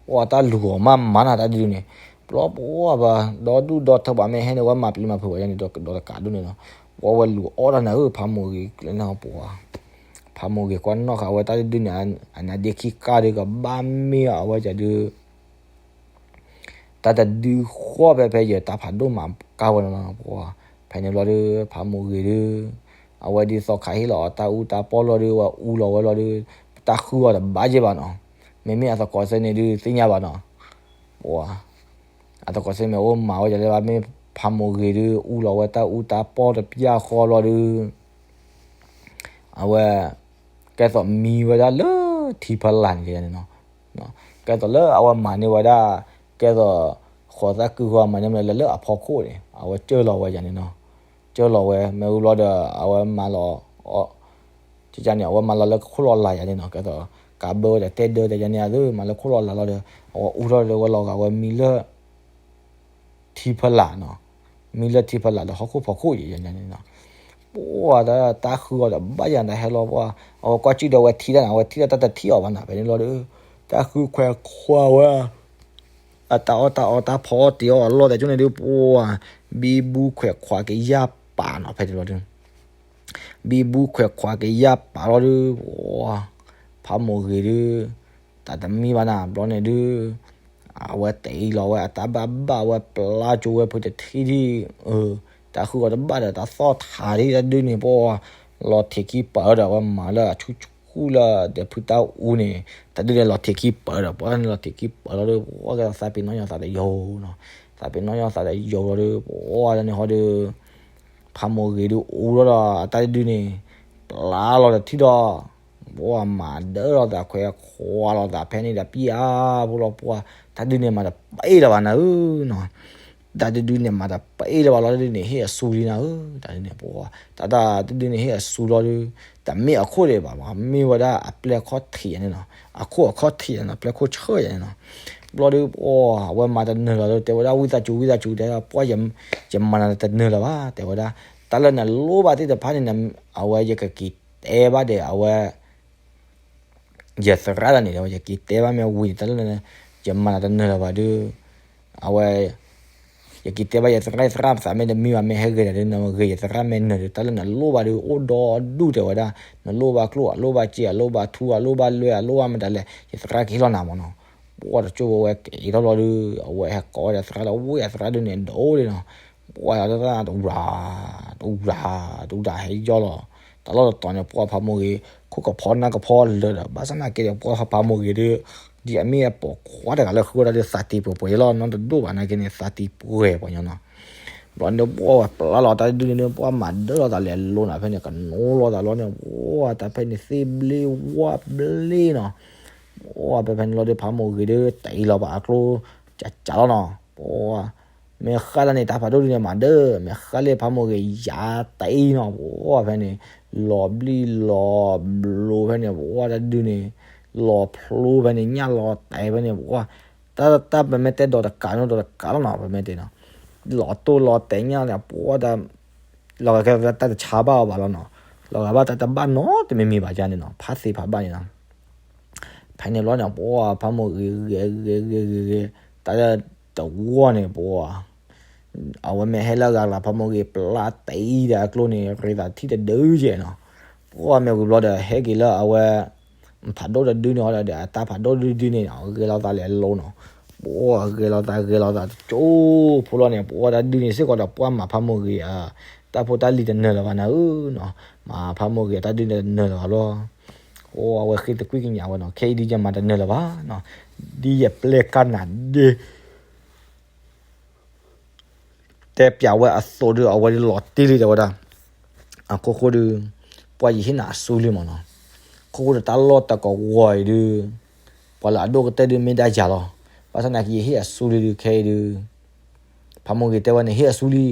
ပှၤတၢ်လူၤအီၤမးမးနၤတၢ်ဒုးန့ၣ်, ဘျီပှၤဘၣ် ဒီဒူၣ်ဒီထၢပှၤမ့ၢ်ဟဲန့ၣ် ဝဲမၤပျံၤမၤဖုးဝဲန့ၣ် ဒီးတကးဒိၣ်န့ၣ်လီၤ, ပှၤဝဲလူၤအီၣ်တၢ်နၤဧၢ ဖးမိၢ်ဂ့ၤကျဲန့ၣ်ပှၤ ဖးမိၢ်ဂ့ၤကွၢ်နီၣ်ဃာ်ဝဲတၢ်တဒုန့ၣ် အနါဒ့ခံကါဒုးကဘၣ်မ့ၢ်အီၤအဝဲကဒုး တၢ်တဒုဃီၣ်ဖဲဖဲယတၢ်ဖးဒိၣ်မၤကါဝဲနီၤ ပှၤ ဖဲန့ၣ်ဘျီဒီး ဖးမိၢ်ဂ့ၤဒုး အဝဲဒ်သိးခးဟ့ၣ်လီၤအီၤတၢ်အူတၢ်ပီၢ်လီၤဒီး အဝဲအူလီၤဝဲလီၤဒီး တၢ်ဃုအီၤတဘၣ်က့ဘၣ်နီၤ. မ့မ့ၢ်အသကိးသၢန့ၣ်ဒုး သ့ၣ်ညါဘၣ်နီၤ. ပှၤ အသကိးသၢမ့ၢ်အိၣ်မၤဝဲဒ်လဲၣ်ဘၣ် မ့ၢ်ဖးမိၢ်ဂ့ၤဒုး အူလီၤဝဲတၢ်အူတၢ်ပီၢ်တပျၢ်ဃီလီၤဒီး အဝဲ ကဲသိးမံဝဲဒၣ်လၢထံဖီလာ်န့ၣ်န့ၣ်နီၤ. ကဲသိးလၢအဝဲမၤန့ၢ်ဝဲဒၣ် ကဲသိး ဃိးသၣ်ကုဃီမၤန့ၢ်မးလၢလၢအဖီခိၣ်န့ၣ် အဝဲကၢၢ်လီၤဝဲယၤန့ၣ်နီၤ. ကၢၢ်လီၤဝဲ မ့ၢ်ဝံၤဘျီဒီး အဝဲမၤလီၤ ကန့ၣ် အဝဲမၤလီၤလၢခိၣ်လီၤလးယၤန့ၣ်နီၤ. ကဲသိး ကးဘၢဝဲဒီးတဲဒၢတဲယၤန့ၣ်အသိး မၤလၢခိၣ်လီၤလးလီၤဒီး အဝဲအူထီၣ်ဒီးဝဲလီၤဂာ်ဝဲမံလၢ ထံဖီလာ်နီၤ. မံလၢထံဖီလာ်ဒီးဟီၣ်ခိၣ်ဖီခိၣ်ယၤန့ၣ်နီၤ. ပှၤတၢ်ဃုအီၤဒီးဘၣ်ယၤတၢ်ဟဲလီၤပှၤ အဝဲကွၢ်ကံၣ်ဒီးဝဲထံၣ်တၢ်န့ၣ် အဝဲထံၣ်တၢ်တၢ်တထံၣ်အီၤဘၣ်နီၤ. ဖဲန့ၣ်လီၤဒီး တၢ်ဃုခွဲးခွါဝဲ အတၢ်အီၣ်တၢ်အီတၢ်ဖီအီၣ်တ့ၤအီၣ်အလီၢ်တဲကၠိန့ၣ်ဒုး ပှၤ ဘံဘူခွဲးခွါကယၢ်ပာ်နီၤ ဖဲန့ၣ်လီၤဒုး ဘံဘူခွဲးခွါကယၢ်ပာ်လီၤဒုး ပှၤ ဖးမိၢ်ဂ့ၤဒုး တၢ်တမံဘၣ်နၤ ဘျီန့ၣ်ဒုး အဝဲတ့လီၤဝဲ အတၢ်ဘၣ်ဘၣ်ဝဲပျၢ်ကၠိဝဲဖုတထံၣ်ထံၣ် တၢ်ဃုအီၤတဘၣ်ဒီး တၢ်သီၣ်ထးဒ်တၢ်ဒုးန့ၣ် ပှၤ လီၤထံးခံပၢၢ်ဒီး အဝဲမၤလၢအဆူၣ်ဆူၣ်လၢဒီးဖုတၢ်အူန့ၣ် တၢ်ဒုးန့ၣ်လီၤထံးခံပၢၢ်ဒီး ပှၤန့ၣ်လီၤထံးခံပၢၢ်လီၤဒီး ပှၤကဲသိးသးပ့ၤနီၣ်ညီသးတယိာ်နီၤ. သးပ့ၤနီၣ်ညီသးတယိာ်လီၤဒီး ပှၤတၢ်န့ၣ်ဟီဒီး ဖးမိၢ်ဂ့ၤဒုးအူလီၤဒီး အတၢ်ဒုးန့ၣ် ပျၢ်လီၤဒီးထံၣ်ဒီး ပှၤမၤဒၢလီၤသးခွဲးခွါလီၤသးဖဲန့ၣ်ဒီး ပျၢ်ဖိလီၤပှၤ တၢ်ဒုးန့ၣ်မၤတပ့ၢ်လၢၤဘၣ်နၤဧၢနီၤ. တၢ်ဒုးဒုးန့ၣ်မၤတပ့ၢ်လၢၤဘၣ်လီၤ တၢ်ဒုးန့ၣ်ဟ့ၣ်အစူလံနၤဧၢ တၢ်ဒုးန့ၣ်ပှၤ တၢ်တၢ်ဒုးဒုးန့ၣ်ဟ့ၣ်အစူလီၤဒီး တမ့ၢ်အခိၣ်ဒံးဘၣ်မး မ့ၢ်ဝဲဒၣ်အပျဲၢ်ခီၣ်ထံးယၤန့ၣ်နီၤ အခိၣ်အခီၣ်ထံးယၤန့ၣ်နီၤ ပျဲၢ်ခိၣ်ဆၢယၤန့ၣ်နီၤ. ဘျီဒီးပှၤ အဝဲမၤတနၢၤလီၤဒီး တဲဝဲဒၣ်ဝံသးစူၤ ဝံသးစူၤ တဲဒၣ်ပှၤ ယမၤနၤတနၢၤလၢၤဘၣ် တဲဝဲဒၣ် တၢ်လၢနလိၣ်ဘၣ်သ့ၣ်တဖၣ်န့ၣ် အဝဲယကက့ၤတဲဘၣ်ဒီး အဝဲ ယသရၣ်တၢ်န့ၣ် တဲဝဲ ယက့ၤတဲဘၣ်မ့ၢ်ဝံၤန့ၣ် တၢ်လၢန ယမၤနၤတနၢၤလၢၤဘၣ်ဒီး အဝဲ ယက့ၤတဲဘၣ်ယသရၣ် ယသရၣ်ပသးမ့ၢ်တမံဘၣ် မ့ၢ်ဟဲဂ့ၤဒီး နဂ့ၤယသရၣ်မ့ၢ်နၢၤဒီး တၢ်လၢနလိၣ်ဘၣ်ဒီး အိၣ်ဒီဒူၣ်တဲဝဲဒၣ် နလိၣ်ဘၣ်ကျိၣ် အလိၣ်ဘၣ်စ့ အလိၣ်ဘၣ်ထူ အလိၣ်ဘၣ်လွဲၢ် အလိၣ်ဘၣ်မတၤလဲၣ် ယသရၣ်ကဟ့ၣ်လီၤနၤမးနီၤ. ပှၤတကၠိဖိဝဲက့ၤထီၣ်လီၤဒီး အဝဲဟဲကိးဝဲဒၣ်သရၣ်ဒီး ဝံၣ်အသရၣ်ဒုးန့ၣ် ဒိၣ်ဒံးနီၤ. ပှၤတၢ်တဝၤ တဝၤ တဝၤဟဲယီၢ်လီၤ တၢ်လီၢ်တတီၤန့ၣ် ပှၤဖးမိၢ်ဂ့ၤ ခိၣ်ကဖီနၢ်ကဖီလၢာ်ဒီး ဘၣ်ဆၣ်နာ်က့ဒီး ပှၤဖးမိၢ်ဂ့ၤဒီး ဒ်အမ့ၢ်အပိာ်ခွါတဂၤလၢဃုဝဲဒၣ်ဒီး သးတံၢ်ပှဲၤပှဲၤလီၤ နီတဒိၣ်ဘၣ်နာ်က့န့ၣ် သးတံၢ်ပှဲၤပှဲၤညီနီၤ. ဘျီန့ၣ်ပှၤဝဲပျၢ်လီၤတၢ်ဒုးန့ၣ် ပှၤမၤဒၢလီၤသးလဲၤလိၤနၤဖဲန့ၣ် ကနိးလီၤသးလီၤန့ၣ် ပှၤတၢ်ဖဲန့ၣ်သ့ၣ်ဘျ့ဝါဘျ့နီၤ. ပှၤဖဲဖဲန့ၣ်လီၤဒီး ဖးမိၢ်ဂ့ၤဒီး တ့လီၤဘၣ်အကျိ ကကးလီၤနီၤ. ပှၤ မ့ၢ်ဃၣ်တၢ်န့ၣ် တၢ်ဖးဒိၣ်ဒုးန့ၣ်မၤဒၢ မ့ၢ်ဃၣ်လၢဖးမိၢ်ဂ့ၤယၤတ့နီၤ. ပှၤဖဲန့ၣ် လီၤဘျံၣ်လီၤဘျိဖဲန့ၣ် ပှၤတၢ်ဒုးန့ၣ် လီၤဖျိဖဲန့ၣ် ညၣ်လီၤတဲာ်ဖဲန့ၣ် ပှၤ တၢ်တၢ်ပမ့ၢ်တဲဒီးတကးနီၤ ဒီးတကးလီၤနီၤ ပမ့ၢ်တဲနီၤ လီၤတိၢ်လီၤတဲာ်ညၣ်န့ၣ် ပှၤတၢ် လီၤဂာ်ကဲတၢ်တဆါဘၣ်အီၤဘၣ်လီၤနီၤ. လီၤဂာ်ဘၣ်တၢ်တဘၣ်နီတမံၤမံၤဘၣ်ယါန့ၣ်နီၤ ဖးသ့ၣ်ဖးဘၣ်န့ၣ်နီၤ. ဖဲန့ၣ်ဘျီန့ၣ် ပှၤဖးမိၢ်ဂ့ၤဂ့ၤဂ့ၤဂ့ၤဂ့ၤဂ့ၤ တၢ်တဝီန့ၣ် ပှၤ အဝဲမ့ၢ်ဟဲလၢအဂၤလီၤ ဖးမိၢ်ဂ့ၤပျၢ်တ့ဒီးအကျိန့ၣ် ရ့သးထံၣ်တဒုယဲၢ်နီၤ. ပှၤမ့ၢ်ဝံၤဘျီဒီး ဟဲက့ၤလၢအဝဲ ဖးဒိၣ်တဒုန့ၣ်ဒီး အတၢ်ဖးဒိၣ်တဒုန့ၣ်နီၤ ဂဲၤလီၤသးလဲၤလိၤနီၤ. ပှၤဂဲၤလီၤသးဂဲၤလီၤသးတကၠိဖိလီၤန့ၣ် ပှၤတၢ်ဒုးန့ၣ်စ့ၢ်ကီးဒီး ပှၤမၤဖးမိၢ်ဂ့ၤအ တၢ်ဖိတၢ်လံၤတနၢၤလၢၤဘၣ်နၤဧၢနီၤ. မၤဖးမိၢ်ဂ့ၤအတၢ်ဒုးန့ၣ်တနၢၤလၢၤဘၣ်လီၤ. အိၣ်အဝဲဃ့သကွံာ်ကညးဝဲနီၤ ခဲအံၤဒုးယမၤတနၢၤလၢၤဘၣ်နီၤ. ဒ်ယပျဲၢ်ကနၣ်ဒ့ တဲပၠးဝဲအသိးဒီး အဝဲဒုးလီၤတံၢ်လံတဲဝဲဒၣ်. အခိၣ်ဃိဒီး ပှၤယဟ့ၣ်နၤအစူလံမးနီၤ. ခိၣ်ဃိဒီးတၢ်လီၢ်တၢ်ကဝီၤအံၤဒုး ပှၤလၢအဒိၣ်ကတၢၢ်ဒုးမ့ၢ်ဒၣ်ယၤလီၤ. ဘၣ်ဆၣ်သနာ်က့ယဟ့ၣ်အစူလံဒုး ခဲအံၤဒုး ဖးမိၢ်ဂ့ၤတဲဝဲန့ၣ် ဟ့ၣ်အစူလံ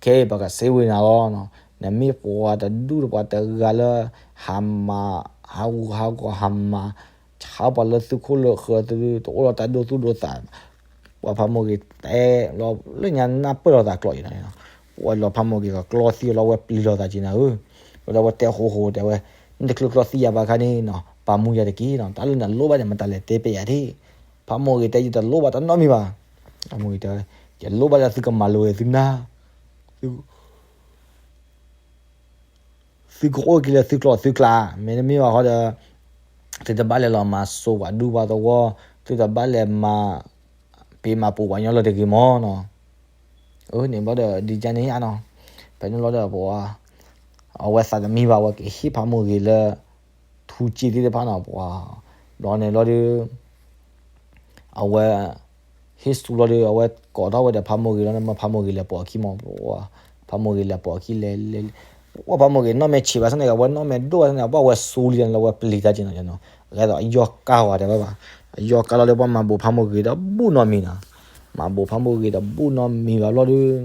ခဲအံၤပကစ့ဝ့ၤနၤလီၤ. နမ့ၢ်ပှၤတဒူၣ်တပှၤတဂၤလၢ ဟးမၤ ဟးဂူာ်ဟးဂီၤ ဟးမၤ ဆါပှၤလၢသုခိၣ်လၢဃၢၤသု တအိၣ်လီၤတၢ်ဒိသူၣ်ဒိသး ပှၤဖးမိၢ်ဂ့ၤတဲလီၤလၢညါနၢ်ပၢၢ်လီၤသးကျိာ်အံၤနီၤ. ပှၤလီၤဖးမိၢ်ဂ့ၤကကျီသံလီၤဝဲပျံၤလီၤသးက့ၤနၤဧၢ. ဝဲဒၣ်ဝဲတဲဃိဃိတဲဝဲ နတချုးကျီသံယၤဘၣ်ခါန့ၣ်နီၤ ပာ်မူယၤတက့ၢ်နီၤ တၢ်လၢနလိၣ်ဘၣ်န့ၣ် မတၤလဲၣ်တဲပၠးယၤဒၣ်. ဖးမိၢ်ဂ့ၤတဲယတလိၣ်ဘၣ်တၢ်နီတမံၤဘၣ်. ဖးမိၢ်ဂ့ၤတဲ ယလိၣ်ဘၣ်လၢသုကမၤလိာ်ဝဲသုနၢ် သု သုကအိၣ်က့ၤလၢသုကျိာ်သုကျါ မ့တမ့ၢ်ဘၣ်ဃီဒီး သုတဘၣ်လဲၤလီၤမၤစိၤပှၤဒူပှၤသဝီ သုတဘၣ်လဲၤမၤ ပ့ၤမၤပူၤပှၤညီလၢၤတဂ့ၤမးနီၤ. အန့ၣ်ဘျီဒီး ဒ်ကန့ၣ်ဧါနီၤ. ဖဲန့ၣ်ဘျီဒီးပှၤ အဝဲသးတမံဘၣ် အဝဲကဟ့ၣ်ဖးမိၢ်ဂ့ၤလၢ ထူစ့သ့ၣ်တဖၣ်နီၤ ပှၤ ဘျီန့ၣ်ဘျီဒီး အဝဲ ဟ့ၣ်ဆူၣ်လီၤဒီး အဝဲကိးထီၣ်ဝဲဒီးဖးမိၢ်ဂ့ၤလီၤန့ၣ် မ့ၢ်ဖးမိၢ်ဂ့ၤလဲၤပိာ်အခံမး ပှၤ ဖးမိၢ်ဂ့ၤလဲၤပိာ်အခံလဲၤလဲၤ ပှၤဖးမိၢ်ဂ့ၤနီၢ်မဲာ်ဆံးဘၣ်ဆၣ်န့ၣ် အဝဲနီၢ်မဲာ်ဒိၣ်ဘၣ်ဆၣ်န့ၣ် ပှၤဝဲစူလံန့ၣ်လၢဝဲပျံၤတၢ်က့ၤနီၤ အဂဲၤသိးအယီၢ်ကါဝဲတဲဝဲဘၣ် အယီၢ်ကါလီၤဒီးပှၤမၤဘိးဖးမိၢ်ဂ့ၤဒီးဘူးနီတမံၤနီၤ မၤဘိးဖးမိၢ်ဂ့ၤဒီးဘူးနီတမံၤဘၣ်ဘျီဒီး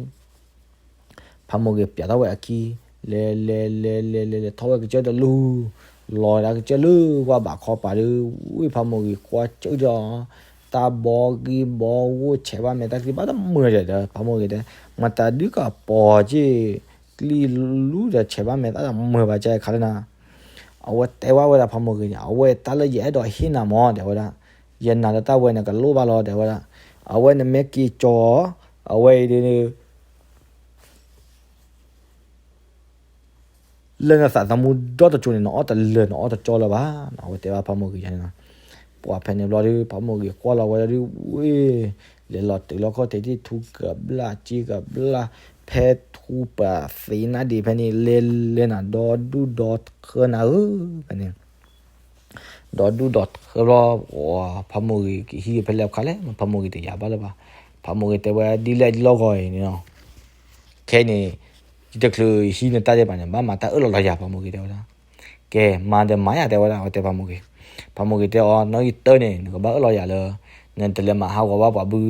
ဖးမိၢ်ဂ့ၤပျးထီၣ်ဝဲအခံ လဲၤလဲၤလဲၤလဲၤလဲၤလဲၤထီၣ်ဝဲကစၢၢ်တလူၢ် လီၤဝဲဒၣ်ကစၢၢ်လၢပှၤဘးခီပၤဒီး ဝ့ၢ်ဖးမိၢ်ဂ့ၤကွၢ်ကၢၢ်ဒီး တၢ်ဘီဂံၢ်ဘီဂိၢ်ဆဲးဘၣ်မဲာ်တၢ်ချံဘၣ်တမုာ်ဒီး ဖးမိၢ်ဂ့ၤတဲ မတၤဒုကပီၤက့ၤ ကျံလူၢ်ဒီးဆဲးဘၣ်မဲာ်တၢ်တမုာ်ဘၣ်ကဲခါလၢနၤ အဝဲတဲဝဲဒၣ်ဖးမိၢ်ဂ့ၤန့ၣ် အဝဲတၢ်လၢယအဲၣ်ဒိးဟ့ၣ်နၤမး တဲဝဲဒၣ် ယနာ်လၢတၢ်ဝဲန့ၣ်ကလိၣ်ဘၣ်လီၤ တဲဝဲဒၣ် အဝဲနမ့ၢ်က့ၤကၠီ အဝဲအံၤဒ် လၢနသးသမူဒီတကၠိန့ၣ် နအီၣ်တလၢာ်နအီၣ်တကၠီလၢၤဘၣ် အဝဲတဲဘၣ်ဖးမိၢ်ဂ့ၤယၤန့ၣ်လီၤ. ပှၤဖဲန့ၣ်ဘျီဒီး ဖးမိၢ်ဂ့ၤကွၢ်လီၤဝဲဒၣ်ဒ်ဝ့ၢ် လဲၤလီၤတုၤလီၢ်ခီၣ်ထံး ထူကဘျၣ်စ့ကဘျၣ် ဖဲထူပသ့နၢ်ဒံးဖဲန့ၣ် လဲၤလဲၤနၤဒီဒူၣ်ဒီထၢနၤဧၢ ဖဲန့ၣ် ဒီဒူၣ်ဒီထၢဘျီ ဖးမိၢ်ဂ့ၤကဟံးဖဲလဲၣ်ခါလဲၣ် ဖးမိၢ်ဂ့ၤတယာ်ဘၣ်လၢၤဘၣ်. ဖးမိၢ်ဂ့ၤတဲဝဲဒ်လဲၣ်ဒ်လီၢ်ဂီၤအံၤန့ၣ်လီၤ. ခဲအံၤန့ၣ် ယတချုးဟံးနတၢ်ဒံးဘၣ်န့ၣ် ဘၣ်မၤတၢ်အၢၣ်လီၤလီၤယၤ ဖးမိၢ်ဂ့ၤတဲဝဲဒၣ်. ကဲ မၤဒီးမၤယၤတဲဝဲဒၣ် အဝဲတဲဖးမိၢ်ဂ့ၤ. ဖးမိၢ်ဂ့ၤတဲအီၤ နီၢ်ဂံၢ်တၢန့ၣ် နကဘၣ်အၢၣ်လီၤယၤလၢ နတလဲၤမၤဟးဂီၤဘၣ်ပှၤဘု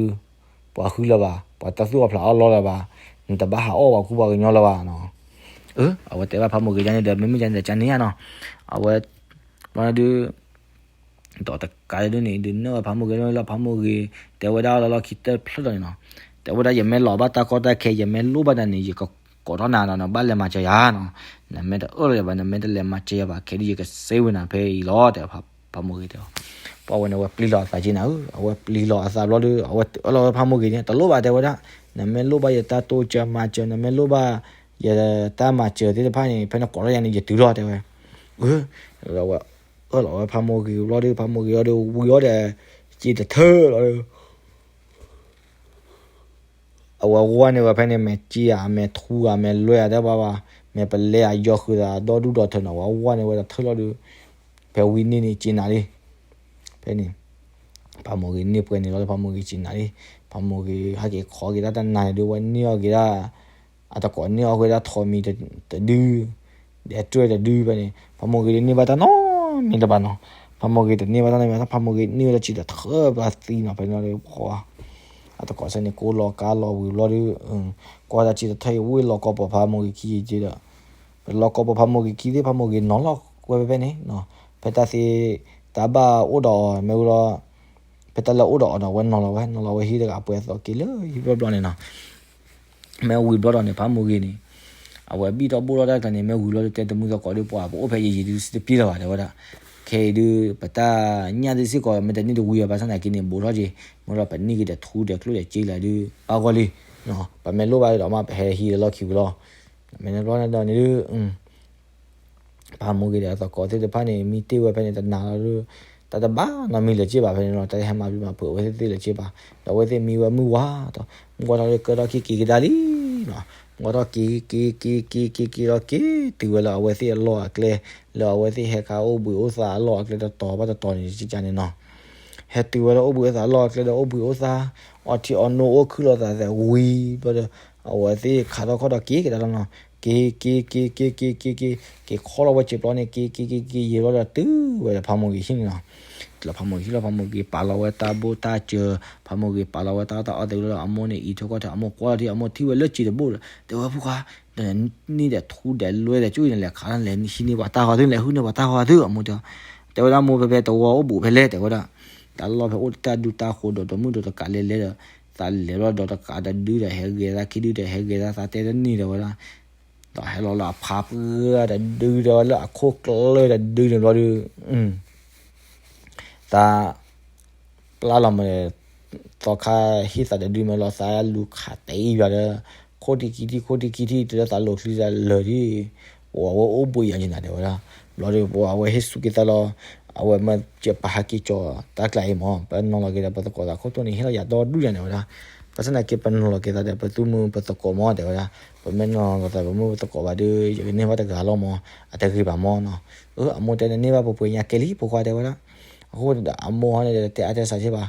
ပှၤဟုလၢၤဘၣ်, ပှၤတၢ်သူၣ်အီၣ်ဖျးအီၣ်လီလၢၤဘၣ်, နတဘၣ်ဟးအီၣ်ပှၤကူပှၤကညီလၢၤဘၣ်နီၤ. အဝဲတဲဘၣ်ဖးမိၢ်ဂ့ၤယါန့ၣ်ဒီး မ့မ့ၢ်ယါန့ၣ်ဒီးကန့ၣ်ယါနီၤ. အဝဲ ဘျီဒုး ဒီးတကးဒုးန့ၣ် ဒုးနဲၣ်ဝဲဖးမိၢ်ဂ့ၤလီၤ ဖးမိၢ်ဂ့ၤ တဲဝဲဒၣ်လၢလီၢ်ခံတဖျၢၣ်ဒီးန့ၣ်နီၤ. တဲဝဲဒၣ် ယမ့ၢ်လီၤဘၣ်တၢ်ကီတၢ်ခဲ ယမ့ၢ်လိၣ်ဘၣ်တၢ်န့ၣ် ယကကိးထီၣ်နၤဒီး နဘၣ်လဲၤမၤစၢၤယၤနီၤ. နမ့ၢ်တအၢၣ်လီၤယၤဘၣ် နမ့ၢ်တလဲၤမၤစၢၤယၤဘၣ် ခဲဒုးယကစ့ဝဲနၤဖဲအံၤလီၤ တဲဖးမိၢ်ဂ့ၤတဲအီၤ. ပှၤဝဲန့ၣ် ဝဲပျံၤလီၤအသးက့နၤဧၢ, အဝဲပျံၤလီၤအသးဘျီဒီး အဝဲအၢၣ်လီၤဝဲဖးမိၢ်ဂ့ၤန့ၣ် တလိၣ်ဘၣ်တဲဝဲဒၣ်, နမ့ၢ်လိၣ်ဘၣ်ယတၢ်တိစၢၤမၤစၢၤ နမ့ၢ်လိၣ်ဘၣ်ယတၢ်မၤစၢၤသ့ၣ်တဖၣ်န့ၣ် ဖဲနကိးထီၣ်ယၤန့ၣ် ယတုၤလီၤတဲဝဲ. အဝဲအၢၣ်လီၤဝဲဖးမိၢ်ဂ့ၤဘျီဒီး ဖးမိၢ်ဂ့ၤအီၤဒီး ဝံၤအီၤဒီး စ့တထၢလီၤဒီး အဝဲဝါန့ၢ်ဝဲဖဲန့ၣ် မဲာ်က့ဧါ မဲာ်ထူဧါ မဲာ်လွဲဧါ တဲဘၣ်ဘၣ်, မဲာ်ပလဲဧါ ယီၤဃုာ်သး ဒီဒူၣ်ဒီထၢနီၤ ဝဲဝါန့ၢ်ဝဲတထၢလီၤဒီး ဖဲဝံၤန့ၣ်န့ၣ် က့နၤလံ. ဖဲန့ၣ် ဖးမိၢ်ဂ့ၤန့ၢ်ပှဲၤန့ၣ်လီၤ ဖးမိၢ်ဂ့ၤက့နၤလံ. ဖးမိၢ်ဂ့ၤ ဟဲက့ၤခိးက့ၤတၢ်တနၤန့ၣ်ဒုး ဝဲန့ၢ်အီၤက့ၤဒၣ် အတကိးန့ၢ်အီၤက့ၤဒၣ်ထိးမံၤတဒု ဒဲးတြဲၢ်တဒုဖဲန့ၣ် ဖးမိၢ်ဂ့ၤဒုးန့ၢ်ဘၣ်တၢ်နီတမံၤလၢၤဘၣ် ဖးမိၢ်ဂ့ၤတန့ၢ်ဘၣ်တၢ်နီတမံၤလၢၤဘၣ် ဖးမိၢ်ဂ့ၤန့ၢ်ဝဲဒၣ်စ့တထၢပှၤသံနီၤ ဖဲန့ၣ်လီၤဒီး ပှၤ အတကိးစဲန့ၣ် ကိးလီၤကါလီၤဝံၤဘျီဒီး ကွၢ်တၢ်စ့တထၢအံၤ ဝ့ၢ်လီၤကီပိာ်ဖးမိၢ်ဂ့ၤခံယံၤက့ဒီး ပလီၤကီပိာ်ဖးမိၢ်ဂ့ၤခံသ့ၣ် ဖးမိၢ်ဂ့ၤနီၤလီၤဝဲဖဲဖဲန့ၣ် ဖဲတၢ်သ့ တၢ်ဘၣ်အိၣ်ဒီးအီၤ မ့ၢ်ဝံၤလီၤ ဖဲတၢ်လၢအိၣ်ဒီးအီၤဒီး ဝဲနီၤလီၤဝဲ နီၤလီၤဝဲဟံၣ်တဂၤ အပှဲၤအသိးက့ၤလၢဟံၣ်ဘျီဘျီန့ၣ်နီၤ မ့ၢ်ဝံၤဘျီဒီးန့ၣ် ဖးမိၢ်ဂ့ၤန့ၣ် အဝဲဘံၣ်ထီၣ်ဘိၣ်ထီၣ်တၢ်ကျါန့ၣ် မ့ၢ်ဝံၤဘျီဒီး တဲတမုၢ်သကိးဒီး ပှၤပအိၣ်ဖဲယံၤယံၤဒုး စံတပျံၤလၢၤဘၣ်တဲဝဲဒၣ်. ခဲအံၤဒုး ပတၢ်ညၣ်သ့ၣ်စ့ၢ်ကီး မ့ၢ်တန့ၢ်တဝံၤဘၣ် ဘၣ်ဆၣ်သနာ်က့န့ၣ် ဘူးထီၣ်က့ၤ မ့ၢ်ဒီးပန့ၢ်က့ၤဒီးထူဒီးကျိၣ်ဒီးစ့လၢဒုး ဘၣ်ဂီၢ်လံ ပမ့ၢ်လိၣ်ဘၣ်ဒီးမး ပဟဲဟံးဒီးလီၢ်ခံဝံၤလီၤ. မ့ၢ်န့ၣ်ဘျီန့ၣ်ဒီးန့ၣ်ဒုး ဖးမိၢ်ဂ့ၤဒီးအသကိးသ့ၣ်တဖၣ်န့ၣ် မံတ့ၢ်ဝဲဖဲန့ၣ်တနၤလီၤဒီး တၢ်တဘၣ်နီတမံၤလၢၤက့ဘၣ်ဖဲန့ၣ်လီၤ. တၢ်ဟဲမၤဘျုးမၤဖုးအဝဲသ့ၣ်သ့ၣ်လၢၤက့ဘၣ်. ဒီးအဝဲသ့ၣ်မံဝဲမုၢ်ဝါတီၤ မုၢ်ဝါတီၤလၢကၢထီၣ်ခံက့ၤကဒါလံနီၤ. မုၢ်ဝါထီၣ်က့ၤက့ၤက့ၤက့ၤက့ၤက့ၤလီၤက့ၤတုၤဝဲလၢအဝဲသ့ၣ်အလီၢ်အကျဲ လၢအဝဲသ့ၣ်ဟဲခးအိၣ်ဘှံးအိၣ်သါအလီၢ်အကျဲတတီၤဘၣ်တတီၤန့ၣ် ကကန့ၣ်နီၤ. ဟဲတုၤဝဲလၢအိၣ်ဘှံးအိၣ်သါအလီၢ်အကျဲဒီးအိၣ်ဘှံးအိၣ်သါ အီထံအီနိအိၣ်ခုၣ်လီၤသးသဲးဝံၤဘျီဒီး အဝဲသ့ၣ်ခးထီၣ်ခီၣ်ဒီးက့ၤကဒါလီၤနီၤ. က့ၤက့ၤက့ၤက့ၤက့ၤက့ၤက့ၤက့ၤ က့ၤခီလီၤဝဲစ့ပျီန့ၣ် က့ၤက့ၤက့ၤက့ၤယံာ်ဘျီဒီးတုၤဝဲဒီးဖးမိၢ်ဂ့ၤဟံၣ်န့ၣ်နီၤ. တုၤလီၤဖးမိၢ်ဂ့ၤဟံၣ်လီၤ ဖးမိၢ်ဂ့ၤပာ်လီၤဝဲတၢ်ဘိၣ်တၢ်စၢၤ ဖးမိၢ်ဂ့ၤပာ်လီၤဝဲတၢ်အီၣ်တၢ်အီသ့ၣ်လီၤ အမိၢ်န့ၣ်အံးထွဲကွၢ်ထွဲ အမိၢ်ကွၢ်လီၤထံ အမိၢ်ထံၣ်ဝဲလၢစ့တဘိၣ်ဒီး တဲဝဲဖုခွါ ဒီးနန့ၢ်ဒီးထူဒီးလွဲဒီးကၠိအံၤ နလဲၤခးလၢနလဲၤဟံးန့ၢ်ပှၤတၢ်ဃီသု နလဲၤဟုၣ်န့ၢ်ပှၤတၢ်ဃီသု အမိၢ်တဲ တဲဝဲဒၣ်မိၢ်ဖဲဖဲတဝီအိၣ်ဘူးဖဲလဲၣ် တဲဝဲဒၣ် တၢ်လီၢ်ဖဲအိၣ်တၢ်ဒူတၢ်ဃိဒီး ဒီမုၣ်ဒီးတကးလဲၤလဲၤဒီး သးလဲၤဘျီဒီးတကးတဒုဒီးဟဲဂဲၤသး ခံဒုဒီးဟဲဂဲၤသး သးတဲတန့ၢ်ဒီးဝဲဒၣ် ဒီးဟဲလီၤလၢအဖါပှၢ်တဒုဒီးလၢအခိၣ်ကျၢၢ်တဒုန့ၣ်ဘျီဒီး သး ပျၢ်လီၤမး သီခါဟ့ၣ်သးတဒုမးလီၤ သးလူၤခးတဲအံၤဘၣ်ဒီး ခိၣ်တံၢ်ခံထံၣ် ခိၣ်တံၢ်ခံထံၣ် တုၤလၢသးလိၤချံသးလၢာ်ဒံး ပှၤဝဲအိၣ်ဘှံးယၤက့ၤနၤတဲဝဲဒၣ် ဘျီဒီး ပှၤဝဲဟ့ၣ်ဆူၣ်က့ၤသးလီၤ အဝဲမ့ၢ်စၢၤပဟးက့ၤကၠီၤတၢ်ကျါအံၤမး ပနီၤလီၤက့ၤဒီး ပသကိးသးခိၣ်တိၢ်န့ၣ် ဟ့ၣ်လီၤယၤဒီဒူၣ်ယၤန့ၣ်ဝဲဒၣ် ပ ဘၣ်ဆၣ်သနာ်က့ ပနီၤလီၤက့ၤသးဒီး ပသူၣ်မုၣ်ပသကိးမၢ် တဲဝဲဒၣ်. ပမ့ၢ်နီၤလီၤသး ပမုၣ်ပသကိးဘၣ်ဒီး ယကန့ၢ်ဘၣ်တဂၤလီၤမၢ်, အတဂ့ၤဘၣ်မၢ်နီၤ. အမိၢ်တဲန့ၣ် န့ၢ်ဘၣ်ပှဲၤပှဲၤညါကဲလံ ဖိခွါတဲဝဲဒၣ်. အဃိဒီးအမိၢ်ဟီန့ၣ်ဒီး တဲအါတဲစှၤစ့ၢ်ဘၣ်.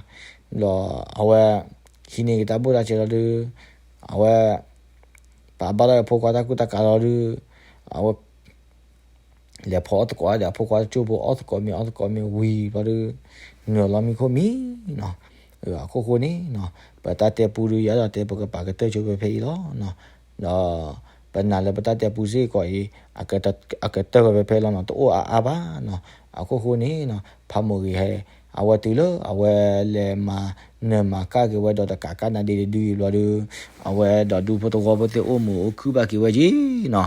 ဒီးအဝဲ ဟံးန့ၢ်က့ၤတၢ်ဘိၣ်တၢ်စဲလီၤဒီး အဝဲ ပာ်ဘၣ်လီၤဒီးဖိခွါတၢ်ကူတၢ်ကၤလီၤဒီး အဝဲ လဲၤဖီအီၣ်သကိးဒီးအဖိခွါတကၠိဖိ အီၣ်သကိးမ့ၤ အီၣ်သကိးမ့ၤဝံၤဘျီဒီး နုာ်လီၤမံခိၣ်မံနီၤ. အခိၣ်ဃိန့ၣ်နီၤ ပတၢ်တဲပူဒီး ယအဲၣ်ဒိးတဲ ပကပာ်ကတၢၢ်ဆိဖဲဖဲအံၤလီၤ. ဒီးပနာ်လၢပတၢ်တဲပူစ့ၢ်ကီးအံၤ အကတၢၢ်ဝဲဖဲဖဲလီၤနီၤ, တအိၣ်အါအါဘၣ်နီၤ. အခိၣ်ဃိန့ၣ်နီၤ ဖးမိၢ်ဂ့ၤဟဲ အဝဲတုၤလၢအဝဲလဲၤမၤနၢၤမၤကၣ်က့ၤဝဲဒီးတကးကၣ်နါဒ့တဒုအံၤဘျီဒီး အဝဲဒီးဒူဖိသဝီဖိသ့ၣ်အိၣ်မုာ်အိၣ်ခုၣ်ဘၣ်က့ၤဝဲက့နီၤ.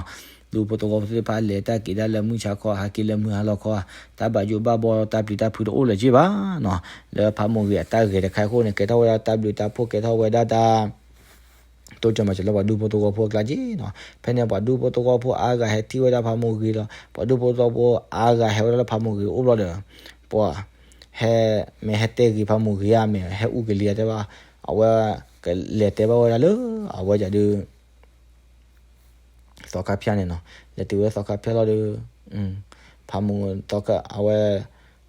ဒူဖိသဝီဖိသ့ၣ်တဖၣ်လဲၤတၢ်က့ၤတၢ်လၢမုၢ်ဆါခီ ဟးက့ၤလၢမုၢ်ဟါလီၤခီ, တၢ်ဘၣ်ယိၣ်ဘၣ်ဘီတၢ်ပျံၤတၢ်ဖုးတအိၣ်လၢၤက့ဘၣ်နီၤ. လၢဖးမိၢ်ဂ့ၤအတၢ်ဂဲၤတခါအဃိန့ၣ် ကဲထီၣ်ဝဲဒၣ်တၢ်ဘျုးတၢ်ဖှိၣ် ကဲထီၣ်ဝဲဒၣ်တၢ် တိစၢၤမၤစၢၤလၢပှၤဒူဖိသဝီဖိအကျါက့နီၤ. ဖဲန့ၣ်ပှၤဒူဖိသဝီဖိအါဂၤဟဲထံၣ်ဝဲဒၣ်ဖးမိၢ်ဂ့ၤလီၤ. ပှၤဒူဖိသဝီဖိအါဂၤဟဲဝဲဒၣ်လၢဖးမိၢ်ဂ့ၤအိၣ်ဘျီဒီး ပှၤ ဟဲ မ့ၢ်ဟဲတဲဂ့ၤဖးမိၢ်ဂ့ၤဧါ မ့ၢ်ဟဲအူကလံၤဧါတဲဘၣ်, အဝဲကလဲၤတဲဘၣ်ဝဲဒၣ်လၢ အဝဲဒၣ်ဒီး သီခါဖၠၣ်န့ၣ်နီၤ. လဲၤတုၤဝဲသီခါဖၠၣ်လီၤဒီး ဖးမိၢ်ဂ့ၤသီခါ အဝဲ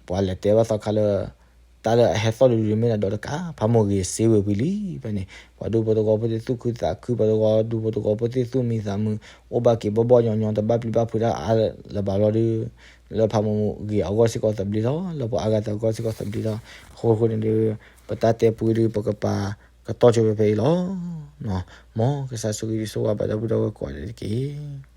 ပှၤလဲၤတဲဘၣ်သီခါလၢ တၢ်လၢအဟဲသီၣ်ဒူဒူမ့ၢ်ဒၣ်ဒီးတကး ဖးမိၢ်ဂ့ၤစ့ဝဲဝံၤလံ. ဖဲန့ၣ် ပှၤဒူဖိသဝီဖိသ့ၣ်သူၣ်ခုသးခု ပှၤသဝီဒူဖိသဝီဖိသ့ၣ်သူၣ်မံသးမုာ် အိၣ်ဘၣ်က့ၤဘီၣ်ဘီၣ်ညီညီ တဘၣ်ပျံၤဘၣ်ဖုးတၢ်အါလၢၤဘၣ်လီၤဒီး လၢဖးမိၢ်ဂ့ၤအဂီၢ်စ့ၢ်ကီးသဘျ့လီၤ. လၢပှၤအါဂၤသးအဂီၢ်စ့ၢ်ကီးသဘျ့လီၤ. အဃိဃိန့ၣ်ဒီး ပတၢ်တဲပူဒီး ပကပာ်ကတီၢ်ဆိဖဲဖဲအံၤလီၤ. မ်ကစၢ်ဆိၣ်ဂ့ၤဆိၣ်ဝါဘၣ်ဒီပုၢ်ဒီဝဲၢ်ကိးဂၤဒဲးတက့ၢ်.